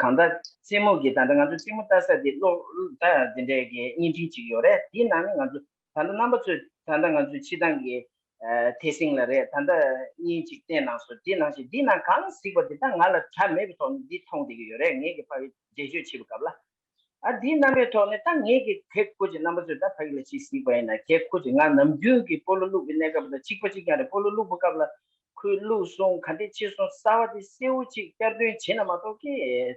གང་ལྟར་རྩེད་མོ་གི་ད་ལྟ་ང་ཚོ་རྩེད་མོ་ལྟ་ས་དེ་ཀློག་ད་དེ་འདྲའི་གི་བརྙན་འཕྲིན་ཅིག་ཡོད་རེད། དེའི་ནང་ནས་ང་ཚོ་ད་ལྟ་རྣམ་པ་ཚོས་ད་ལྟ་ང་ཚོའི་སྤྱི་བཏང་གི་ཨ་ཐེ་སིང་ལ་རེད། ད་ལྟ་བརྙན་ཅིག་བསྟན་གནང་སོང་། དེ་ནང་བཞིན་འདི་ནང་གང་གཟིགས་པ་དེ་ད་ང་ལ་གྲ་མེད་པའི་ཐོག་ནས་འདི་མཐོང་བསྡད་ཀྱི་ཡོད་རེད། ངས་ཀྱི་ཕ་གི་འགྲེལ་བརྗོད་བྱེད་པའི་སྐབས་ལ་ཨ་འདིའི་རྣམ་པའི་ཐོག་ནས་ད་ངས་ཀྱི་གལ་ཁུར་གྱི་རྣམ་པ་ཚོས་ད་ཕ་གི་ལ་ཅིག་གཟིགས་པ་ཡིན་ན་གལ་ཁུར་གྱི་ང་ནམ་རྒྱུན་གྱི་སྤོ་ལོ་བླུགས་པའི་གནས་སྐབས་དང་གཅིག་པ་གཅིག་རྐྱང་རེད། སྤོ་ལོ་བླུགས་པའི་སྐབས་ལ་ཁོས་བླུགས་སོང་ག་འདྲས་བྱས་སོང་གསར་བ་དེ་གསལ་བོ་ཅིག་བསྐྱར་ཟློས་བྱས་ན་མ་གཏོགས་ཀྱི་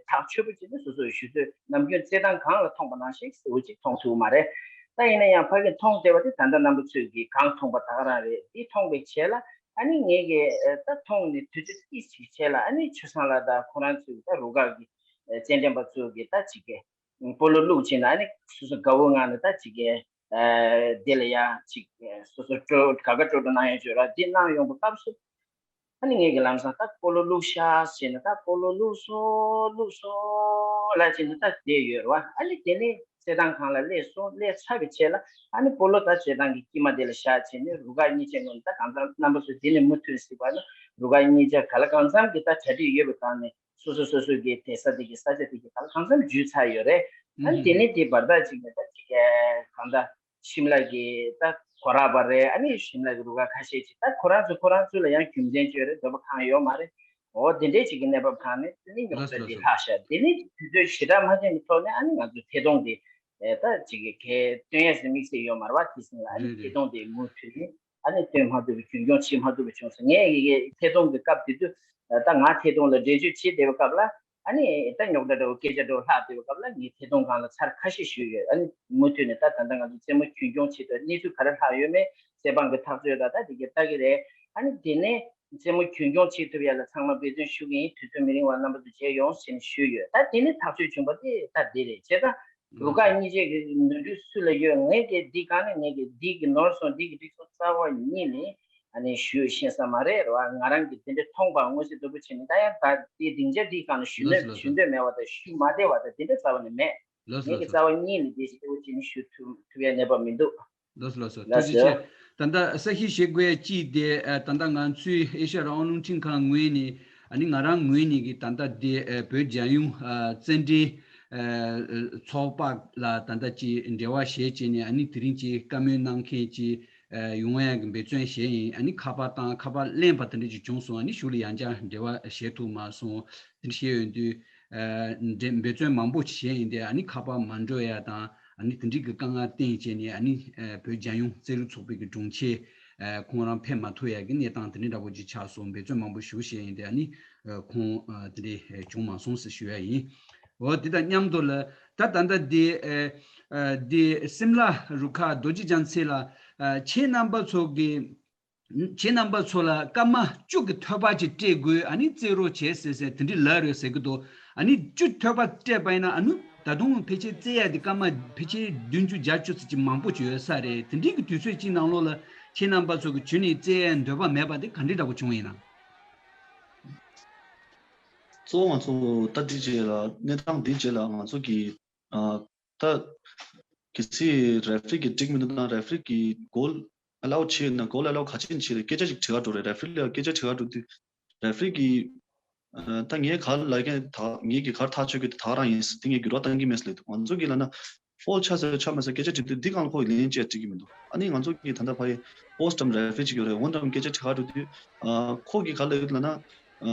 ཐག་ཆོད་པོ་ཅིག་ནི་སོ་སོའི་ཞུ་ཚོད་ནམ་རྒྱུན་རྩེད་ཐང་སྒང་ལ་མཐོང་པ་ནང་བཞིན་གསལ་བོ་ཅིག་མཐོང་ཐུབ་མ་རེད། ད་ཡིན་ན་ཡང་ཕ་གི་མཐོང་བསྡད་པ་དེ་ད་ལྟ་རྣམ་པ་ཚོས་ཀྱིས་གང་མཐོང་པ་ད་ག་རང་རེད། འདི་མཐོང་པའི་རྗེས་ལ་ཨ་ནི་ངས་ཀྱི་ད་མཐོང་ནས་དུས་ཚོད་ཏིས་ཅིག་རྗེས་ལ་ཨ་ནི་ཆོས་བཟང་ལགས་དང་ཁོ་རང་ཚོའི་ད་རུ་ཁག་གི་རྩེད་འགྲན་པ་ཚོ་གི་ད་ཅིག་གི་སྤོ་ལོ་བླུགས་བྱས་ན་ཨ་ནི་སོ་སོ་དགའ་བོའི་ངང་ནས་ད་ཅིག་གི་དེ་ལ་ཡ་ཅིག་སོ་སོ་སྤྲོ་དགའ་དགའ་སྤྲོ་སྤྲོ་གནང་ཡོང་བྱོས་ར། འདི་གནང་ཡོང་པའི་སྐབས་སུ་ཨ་ནི་ངས་ཀྱི་ལམ་སང་ད་སྤོ་ལོ་བླུགས་ཤག་ཟེར་ནས་ད་སྤོ་ལོ་བླུགས་སོང་བླུགས་སོང་ལབ་བྱས་ནས་ད་བསྡད་ཡོད་ར་བ། ཨ་ནི་དེ་ནས་རྩེད་ཐང་སྒང་ལ་སླེབས་སོང་། སླེབས་ཚར་བའི་རྗེས་ལ་ཨ་ནི་སྤོ་ལོ་ད་རྩེད་ཐང་གི་དཀྱིལ་མ་དེ་ལ་བཞག་བྱས་ནས་རུ་ཁག་གཉིས་ཆའི་ངོས་ནས་ད་གང་ལྟར་རྣམ་པ་ཚོ་དེ་ནས་མུ་མཐུད་གཟིགས་པ་ན་རུ་ཁག་གཉིས་ཆ་ག་ལ་གང་འཚམ་གྱི་ད་གྲ་སྒྲིག་ཡོད་པའི་སྒང་ནས། སོ་སོ་སོ་སོ་གི་བསྡད་ས་དེ་གི་ས་ཆ་དེ་གི་གང་གང་འཚམ་འཇུས་ཚར་ཡོད་རེད། ཨ་ནི་དེ་ནས་དེ་བར་ཐག་ཅིག་ནས་ད་ཅིག་གང་ལྟར་ཤིམ་ལ་གི་ད་གོ་ར་པ་རེད། ཨ་ནི་ཤིམ་ལ་གི་རུ་ཁག་ཁ་ཤས་ཅིག་ད་ཁོ་རང་ཚོ་ཁོ་རང་ཚོ་ལ་ཡང་རྒྱུ་མཚན་ཅིག་ཡོད་རེད། འདོད་པ་ཁེངས་ཡོད་མ་རེད། འོ་དེ་འདྲས་ཅིག་གི་གནས་བབ་སྒང་ནས་དེ་ནས་རྙོག་དྲ་དེ་ལྷག་ཤག་དེ་ནས་དུས་ཚོད་ཞེ་དྲག་མ་ཕྱིན་པའི་ཐོག་ནས་ཨ་ནི་ང་ཚོ་ཐད་གཏོང་དེ་ད་ཅིག་གི་གལ་སྟོན་ཡས་སུ་དམིགས་བསལ་ཡོད་མ་རེད་བ། དེ་སྲིད་ལ་ཨ་ནི་ཐད་གཏོང་དེ་མུ་མཐུད་ནས། ཨ་ནི་སྟོན་མ་ཐུབ་པའི་རྒྱུན་སྐྱོང་བྱེད་མ་ཐུབ་པ་བྱུང་སོང་། ངས་ཡི་གེ་ཐད་གཏོང་གི་སྐབས་དེ་དུས་ད་ང་ཐད་གཏོང་ལ་འགྲེལ་བརྗོད་བྱེད་བསྡད་པའི་སྐབས་ལ་ཨ་ནི་ད་རྙོག་དྲ་འདྲ་བོ་སྐད་ཆ་འདྲ་བོ་ལྷག་བསྡད་པའི་སྐབས་ལ་ངས་ཐད་གཏོང་སྒང་ལ་ཚར་ཁ་ཤས་ཞུས་ཡོད། ཨ་ནི་མུ་མཐུད་ནས་ད་ད་ལྟ་ང་ཚོ་རྩེད་མོ་རྒྱུན་སྐྱོང་བྱེད་ཐུབ་གནས་ཚུལ་ག་རེ་ལྷག་ཡོད་མེད་རྩེད་འབང་གི་ཐག་གཅོད་ད་ད་དེ་ག་ལྟ་གི་རེད། ཨ་ནི་དེ་ནས་རྩེད་མོ་རྒྱུན་སྐྱོང་བྱེད་ཐུབ་ཡ་ལ་ཚང་མ་འབད་བརྩོན་ཞུ་གི་ཡིན། དུས་ཚོད་མི་རིང་བར་རྣམ་པ་ཚོ་མཇལ་ཡོང་ཟེར་ནས་ཞུས་ཡོད། ད་དེ་ནས་ཐག་གཅོད་བྱུང་པ་དེ་ད་འདི་རེད། བྱས་ཙང་རུ་ཁག་གཉིས་ཆའི་གི་ནོར་འཁྲུལ་སུ་ལ་ཡོད། ངས་ཀྱི་འདི་གང་ནས་ངས་ཀྱི་འདི་གི་ནོར་སོང་། འདི་གི་འགྲིག་སོང་། རྩ་བ་ཉིད་ནས་ཨ་ནི་ཞུ་ཤེས་ས་མ་རེད་ར་བ། ང་རང་གི་དེ་འདྲ་མཐོང་པ་མངོན་གསལ་དོད་པོ་བྱས་ནས་ད་ཡང་ད་དེ་སྡིངས་ཆ་འདི་གང་ནས་ཞུ་ལགས་སོ་འདོད་ལགས་ཞུ་སོ། འདོད་མེད་པ་དང་ཞུ་མ་བདེ་བ་དང་དེ་འདྲ་རྩ་བ་ནས་མེད། ལགས་སོ་ངས་ལགས་ཀྱི་སོ། རྩ་བ་ཉིད་ནས་དེ་གསལ་པོ་བྱས་ནས་ཞུ་ཐུབ་ཐུབ་ཡ་གནས་བབ་མི་འདུག་ལགས་སོ་ལགས་སོ། ལགས་ཐུགས་རྗེ་ཆེ། སོ། ད་ལྟ་གསལ་བཤད་བྱེད་དགོས་ཡ་གཅིག་དེ་ཨ་ད་ལྟ་ང་ཚོའི་ཨེ་ཤ་ཡ་རང་དབང་རླུང་འཕྲིན་ཁང་ངོས་ནས་ཨ་ནི་ང་རང་ངོས་ནས་ཀྱི་ད་ལྟ་དེ་ཨ་བོད་རྒྱལ་ཡོངས་ཨ་རྩེད་འགྲན་ཨ་ཚོགས་པ་ལ་ད་ལྟ་ཅིག་འབྲེལ་བ་བྱས་བྱས་ནས་ཨ་ནི་དེ་རིང་ཅིག་བཀའ་མོལ་གནང་མཁན་ཅིག་ཨ་ཡོང་ཡ་གི་འབད་བརྩོན་བྱས་ཡིན། ཨ་ནི་ཁ་པར་བཏང་། ཁ་པར་ལེན་པ་དེ་འདྲ་ཅིག་བྱུང་སོང་། ཨ་ནི་གཞུག་ལ་ཡང་བསྐྱར་འབྲེལ་བ་བྱེད་ཐུབ་མ་སོང་། དེ་འདྲ་བྱས་ཡོང་དུས། ཨ་འདྲེ་འབད་བརྩོན་མང་པོ་བྱས་ཡིན་ཏེ་ཨ་ནི་ཁ་པར་མ་འགྲོ་ཡ་དང་ཨ་ནི་དེ་འདྲའི་གི་དཀའ་ངལ་བརྟེན་བྱས་ནས་ཨ་ནི་ཨ་བོད་རྒྱལ་ཡོངས་རྩེད་རིགས་ཚོགས་པའི་གི་དྲུང་ཆེ་ཨ་ཁོང་རང་ཕེབས་མ་ཐུབ་ཡ་གི་གནས་སྟངས་དེ་འདྲའི་འདྲ་པོ་ཅིག་ཆགས་སོང་། འབད་བརྩོན་མང་པོ་ཞིག་བྱས་ཡིན་ཏེ་ཨ་ནི་ཨ་ཁོང་ཨ་དེ་འདྲའི་བྱུང་མ་སོང་ཟེར་ཞུ་ཡ་ཡིན། འོ་དེ་དང་མཉམ་དུ་ལ་ད་ད་ལྟ་དེ་ཨ་ཨ་དེ་སིམ་ལ་རུ་ཁག་རྡོ་རྗེ་རྒྱལ་མཚན་ལགས། ཨ་ཁྱེད་རྣམ་པ་ཚོ་གི་ཁྱེད་རྣམ་པ་ཚོ་ལ་སྐར་མ་བཅུ་གི་ཐོལ་པ་ཅིག་སྤྲད་དགོས། ཨ་ནི་རྩེད་རོགས་བྱས་ཟེར་ཟེར་དེ་འདྲའི་ལབ་རེད་ཟེར་གི་འདུག་ཨ་ནི་བཅུ་ཐོལ་པ་སྤྲད་པ་ཡིན་ན་ཨ་ནི་ད་དུང་ཕལ་ཆེར་རྩེད་ཡ་དེ་སྐར་མ་ཕལ་ཆེར་བདུན་ཅུ་བརྒྱད་ཅུ་ཙམ་ཅིག་མང་པོ་ཅིག་ཡོད་ས་རེད། དེ་འདྲའི་གི་དུས་ཚོད་ཅིག་ནང་ལོགས་ལ་ཁྱེད་རྣམ་པ་ཚོ་གི་བྱོན་ནས་རྩེད་ཡ་འདོད་པ་མེད་པ་དེ་ག་འདྲའི་འདྲ་པོ་བྱུང་ཡིན་ན། གཙོ་བོ་ང་ཚོ་ད་འདི་རྗེས་ལ་གནས་སྟངས་འདི་རྗེས་ལ་ང་ཚོ་གི་ཨ་ད་གལ་སྲིད་རེ་ཧྥི་རི་གི་འགྲིག་མི་འདུག་ན་རེ་ཧྥི་རི་གི་གོལ་ཨ་ལའོ་བྱས་ན་གོལ་ཨ་ལའོ་ག་ཅིག་བྱས་རེད། སྐད་ཆ་ཅིག་དྲི་ག་འགྲོ་རེད། རེ་ཧྥི་རི་ལ་སྐད་ཆ་དྲི་ག་འགྲོ་དུས་རེ་ཧྥི་རི་གི་ཨ་ད་ངས་ག་ལ་ཀན་ད་ངས་གི་གར་ཐག་ཆོད་གི་ད་ག་རང་ཡིན། དེ་ངས་འགྱུར་བ་གཏང་གི་མེད་ལབ་འདུག་ང་ཚོ་གི་ལབ་ན་ཧྥོལ་ཆགས་ཟེར་ཆགས་མ་ཟེར་སྐད་ཆ་དྲི་དུས་འདི་སྒང་ལ་ཁོ་ཡི་ལན་ཅེས་དྲི་གི་མི་འདུག་ཨ་ནི་ང་ཚོ་གི་ད་ལྟ་ཕ་ཡི་པོ་སི་ཊི་འགྲམ་རེ་ཧྥི་རི་ཅིག་ཡོད་རེད། འོ་འགྲམ་སྐད་ཆ་དྲི་ག་འགྲོ་དུས་ཨ་ཁོ་གི་ག་ལབ་ཡོད་ལབ་ན་ཨ་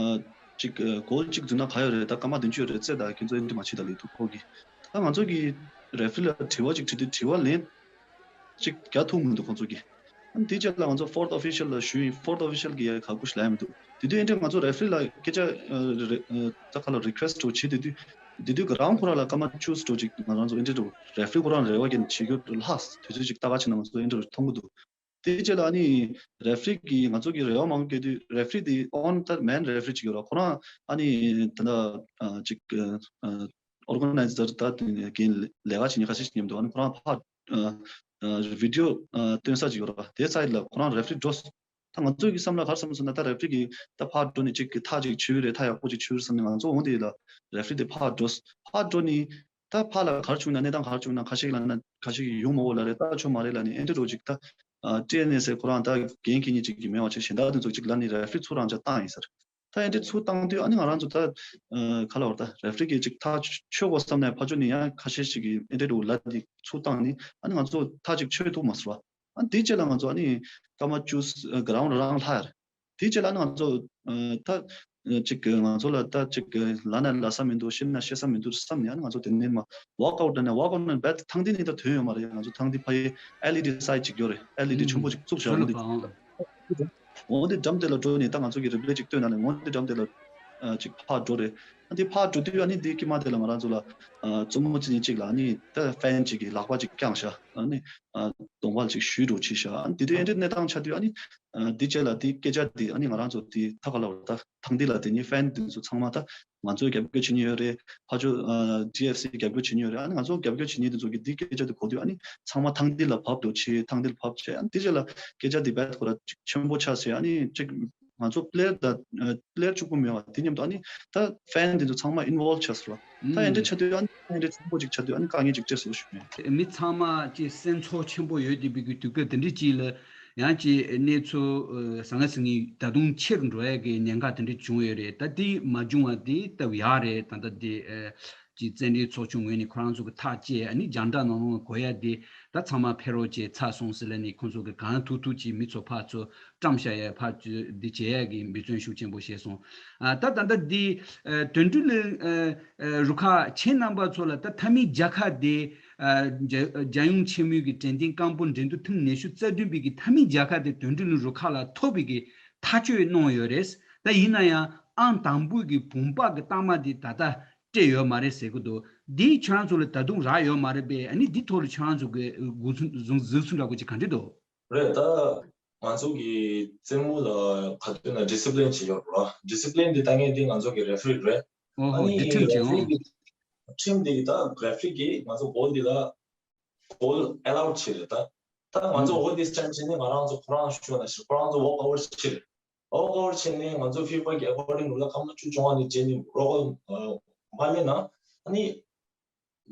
ཅིག་ཨ་གོལ་ཅིག་འཛུལ་ན་ག་ཡོད་རེད། ད་སྐར་མ་བདུན་ཅུ་ཡོད་རེད་ཟེར། ད་ཁྱེད་ཚོ་ཨེན་ཊི་མ་བྱེད་ད་ལབ་འདུག་ཁོ་གི། ད་ང་ཚོ་གི་རེ་ཧྥི་རི་ལ་དྲི་བ་ཅིག་དྲི་དུས་དྲི་བ་ལན་ཅིག་རྒྱག་ཐུབ་མི་འདུག་ཁོང་ཚོ་གིས། ཨ་ནི་དེ་རྗེས་ལ་ང་ཚོ་ཕོར་ཐི་ཨོ་ཕི་ཤལ་ལ་ཞུས་ཡིན། ཕོར་ཐི་ཨོ་ཕི་ཤལ་གྱིས་ཡ་ག་གུ་ཞིག་ལབ་ཡ་མི་འདུག་དེ་དུས་ཨེ་འདྲ་ང་ཚོ་རེ་ཧྥི་རི་ལ་སྐད་ཆ་ཨ་རེ་ཨ་ད་ག་ལ་རི་ཁུ་ཨེ་སི་ཊི་འདྲ་བོ་བྱེད་དེ་དུས་དེ་དུས་རང་ཁོ་རང་ལ་སྐར་མ་བཅུ་འདྲ་བོ་ཅིག་ང་རང་ཚོ་ཨེ་འདྲ་འདྲ་བོ་རེ་ཧྥི་རི་ཁོ་རང་རེ་བ་རྒྱག་ནས་བྱེད་རྒྱུ་ལྷག་དུས་ཚོད་ཅིག་ལྟ་ག་ཕྱིན་ན་ང་ཚོ་ཨེ་འདྲ་འདྲ་བོ་མཐོང་གི་འདུག་དེ་རྗེས་ལ་ཨ་ནི་རེ་ཧྥི་རི་གིས་ང་ཚོ་གི་རེ་བ་མང་པོ་བརྒྱབ་དུས་རེ་ཧྥི་རི་དེ་ཨོན་ད་མེན་རེ་ཧྥི་རི་ཅིག་ཡོད་ར། ཁོ་རང་ཨ་ནི་ད་ལྟ་ཨ་ཅིག་ཨ་ཨོར་ག་ནའི་ཛར་ད་དེ་ནས་རྒན་ལས་ཀ་བྱེད་མཁན་ཁ་ཤས་ཤིག་མཉམ་དུ་ཨ་ནི་ཁོ་རང་ཕར་ཨ་ཨ་བི་ཌི་ཡོ་ཨ་སྟོན་ས་ཅིག་ཡོད་ར། དེ་སའིཌ་ལ་ཁོ་རང་རེ་ཧྥི་རི་འགྲོ། ད་ང་ཚོ་གི་བསམ་བློ་ག་རེ་བསམ་སོང་ན་ད་རེ་ཧྥི་རི་གིས་ད་ཕར་འགྲོ་ནས་ཅིག་གི་ཐག་ཅིག་ཆོད་རེད། ཐག་ཡག་པོ་ཅིག་ཆོད་རེད་བསམ་ནས་ང་ཚོ་འོང་དེ་ལ་རེ་ཧྥི་རི་དེ་ཕར་འགྲོ། ཕར་འགྲོ་ནས་ད་ཕར་ལ་ག་རེ་བྱུང་ན་གནས་སྟངས་ག་རེ་བྱུང་ན་ཁ་ཤས་ལབ་ན་ཁ་ཤས་ཀྱིས་ཡོང་མ་འོ་ལབ་རེད། ད་ཆོག་མ་རེད་ལབ་ནས་ཨེ་འདྲ་འདྲ་བོ་ཅིག་ད་ཨ་ཊི་ཨེན་ཨེས་ཨེ་ཁོ་རང་ད་འགན་འཁྱེར་མཁན་ཅིག་གི་མེད་པ་ཅིག་གཞན་དག་དེ་ཚོ་ཅིག་ལབ་ནས་རེ་ཧྥི་རི་ཚུར་རང་ཅག་བཏང་ཡིན་ཟེར། ད་ཨེ་འདྲ་ཚུར་བཏང་དུས་ཨ་ནི་ང་རང་ཚོ་ད་ཨ་ག་ལབ་དགོས་རེད། ད་རེ་ཧྥི་རི་གིས་ཅིག་ཐག་ཆོད་དགོས་བསམ་ནས་ཕར་ཕྱོགས་ནས་ཡང་ཁ་ཤས་ཤིག་གིས་ཨེ་འདྲ་འདྲ་བོ་ལབ་དེ་ཚུར་བཏང་ནས་ཨ་ནི་ང་ཚོ་ཐག་ཅིག་ཆོད་ཐུབ་མ་སོང་བ། ཨ་ནི་དེ་རྗེས་ལ་ང་ཚོ་ཨ་ནི་སྐར་མ་བཅུ་ཨ་ག་རང་རང་ལྷག་ཡ་རེད། དེ་རྗེས་ལ་ཨ་ནི་ང་ཚོ་ཨ་ད་ཨ་ཅིག་ང་ཚོ་ལ་ད་ཅིག་ལབ་ན་ལབ་ས་མི་འདུག་བཤད་ན་བཤད་ས་མི་འདུག་བསམ་ནས་ཨ་ནི་ང་ཚོ་དེ་ནས་མར་ཝོག་ཨའུཊ་ནས་ཝོག་ཨའུཊ་ནས་རྦད་དེ་ཐང་འདི་ནས་ད་ཐོན་ཡོད་མ་རེད། ང་ཚོ་ཐང་འདི་ཕ་ཡི་ཨེལ་ཨི་ཌི་སའིཌ་ཅིག་ཡོད་རེད། ཨེལ་ཨི་ཌི་ཆེན་པོ་ཅིག་བཙུགས་བཞག་འོ་འདི་འོ་འདི་འགྲམ་དེ་ལ་འགྲོ་ནས་ད་ང་ཚོ་གི་རི་པི་ལེ་ཅིག་སྟོན་ན་ལས་འོ་འདི་འགྲམ་དེ་ལ་ཨ་ཅིག་ཕར་འགྲོ་རེད། ཨ་འདི་ཕར་འགྲོ་དུས་ཨ་ནི་འདི་དཀྱིལ་མ་དེ་ལ་ང་རང་ཚོ་ལ་ཨ་བཙུན་མོ་ཅིག་ནས་ཅིག་ལ་ཨ་ནི་ད་ཧྥན་ཅིག་གིས་ལག་པ་ཅིག་བརྐྱངས་བཞག་ཨ་ནི་ཨ་གདོང་པ་ཅིག་གཞུས་འགྲོ་བྱས་བཞག་ཨ་ནི་དེ་དུས་ཨེ་འདྲ་གནས་སྟངས་ཆགས་དུས་ཨ་ནི་ཨ་འདི་རྗེས་ལ་འདི་སྐད་ཆ་འདི་ཨ་ནི་ང་རང་ཚོ་འདི་ད་ག་ལབ་དགོས་རེད། ད་ཐང་འདི་ལ་དེ་ནི་ཧྥན་འདི་ཚོ་ཚང་མ་ད་ང་ཚོས་རྒྱབ་སྐྱོར་བྱེད་མཁན་ཡོད་རེད། ཕར་ཕྱོགས་ཨ་ཊི་ཨེཕ་སི་རྒྱབ་སྐྱོར་བྱེད་མཁན་ཡོད་རེད། ཨ་ནི་ང་ཚོ་རྒྱབ་སྐྱོར་བྱེད་མཁན་དེ་ཚོ་གིས་འདི་སྐད་ཆ་དེ་གོ་དུས་ཨ་ནི་ཚང་མ་ཐང་འདི་ལ་བབས་འགྲོ་བྱས། ཐང་འདི་ལ་བབས་བྱས་ཨ་ནི་དེ་རྗེས་ལ་སྐད་ཆ་འདི་རྦད་ཁོ་ར་ཅིག་ཆེན་པོ་ཆགས་ཚེ་ཨ་ནི་ཅིག་ང་ཚོ་པི་ལེ་ཡར་དང་ཨ་པི་ལེ་ཡར་གཅིག་པུ་མེད་པ་དེ་མཉམ་དུ་ཨ་ནི་ད་ཧྥན་དེ་ཚོ་ཚང་མ་ཨིན་ཝོལབ་ཆགས་སོང་། ད་ཨེ་འདྲ་ཆགས་དུས་ཨ་ནི་ཨེ་འདྲ་ཆེན་པོ་ཅིག་ཆགས་དུས་ཨ་ནི་དཀའ་ངལ་ཅིག་འཕྲད་སོང་ཞུ་ཡིན། མི་ཚང་མ་ཅིག་སེམས་ཚོར་ཆེན་པོ་ཡོད་བསྡད་པའི་གི་དུས་སྐབས་དེ་འདྲ་ཅིག་ལ། ཡང་ཅིག་གནས་ཚུལ་ཨ་ཟང་ངེ་ཟིང་ངེ་ད་དུང་ཆེ་རུ་འགྲོ་ཡ་གི་ཉེན་ཁ་དེ་འདྲ་བྱུང་ཡོད་རེད། ད་དེ་མ་བྱུང་བ་དེ་སྟབས་ཡག་རེད། ད་ལྟ་དེ་ཨ་ཅིག་བཙན་བྱོལ་ཚོགས་ཆུང་ངོས་ནས་ཁོ་རང་ཚོ་གི་ཐག་བཅད། ཨ་ནི་རྒྱང་བསྒྲགས་ནང་ལོགས་གོ་ཡ་དེ་ད་ཚང་མ་ཕེབས་རོགས་བྱས་ཚར་སོང་ཟེར་ལབ་ནས་ཁོང་ཚོ་གི་གང་ཐུབ་ཐུབ་ཅིག་མི་ཚོ་ཕར་ཚུར་བཀྲམ་བཞག་ཡ་ཕར་ཚུར་འདི་བྱེད་ཡ་གི་འབད་བརྩོན་ཤུགས་ཆེན་པོ་བྱས་སོང་། ཨ་ད་ད་ལྟ་འདི་ཨ་དོན་གྲུབ་གླིང་ཨ་ཨ་རུ་ཁག་ཁྱེད་རྣམ་པ་ཚོ་ལ་ད་མཐའ་མའི་རྒྱལ་ཁ་དེ་ཨ་རྒྱ་རྒྱལ་ཡོངས་ཆེན་མོའི་གི་དྲན་རྟེན་སྐམ་པོ་འགྲན་བསྡུར་ཐེངས་ཉི་ཤུ་རྩ་བདུན་པའི་གི་མཐའ་མའི་རྒྱལ་ཁ་དེ་དོན་གྲུབ་གླིང་རུ་ཁག་ལ་ཐོབ་པའི་གི་ཐག་གཅོད་གནང་ཡོད་རེད། ད་ཡིན་ན་ཡང་ཨང་དང་པོའི་གི་བུམ་པ་གི་རྟགས་མ་དེ་ད་ལྟ་སྤྲད་ཡོད་མ་རེད་ཟེར་གི་འདུག་འདི་ཁྱེད་རང་ཚོ་ལ་ད་དུང་རག་ཡོད་མ་རེད་པས། ཨ་ནི་འདི་ཐོག་ལ་ཁྱེད་རང་ཚོ་གི་གཟིགས་ཚུལ་གཟིགས་ཚུལ་འདྲ་པོ་ཅིག་ག་འདྲ་འདུག་རེད། ད་ང་ཚོ་གི་རྩེད་མོ་ལ་ག་དུས་ན་ཌི་སི་པི་ལིན་ཅིག་ཡོད་རེད་བ། ཌི་སི་པི་ལིན་འདི་ལྟ་མཁན་འདི་ང་ཚོ་གི་རེ་ཕི་རི་རེད། ཨོ་ཨ་ཧོ་ནི་འདི་ཁྲིམས་རེ་ཅིག་ཕི་རི་ཨང་། གི་ཁྲིམས་འདི་གི་ད་རེ་ཕི་རི་གི་ང་ཚོ་གོལ་འདི་ལ་གོལ་ཨེ་ལའུ་ཌི་བྱེད་རེད་ད། ད་ང་ཚོ་ཨུམ་འོ་འདི་སྤྱན་ཆེན་ནི་ང་རང་ཚོ་ཁོ་རང་ཞུ་ན་ཞིག་ཁོ་རང་ཚོ་ཝོག་ཨ་ཝར་བྱེད་རེད། ཝོག་ཨ་ཝར་བྱེད་ནི་ང་ཚོ་ཕི་ཕ་གི་ཨེ་ཀོར་ཌིང་ལ་སྐར་མ་བཅུ་བཅོ་ལྔ་ནི་བྱེད་ནི་རོགས་མ་ལེན་ན་ཨ་ནི།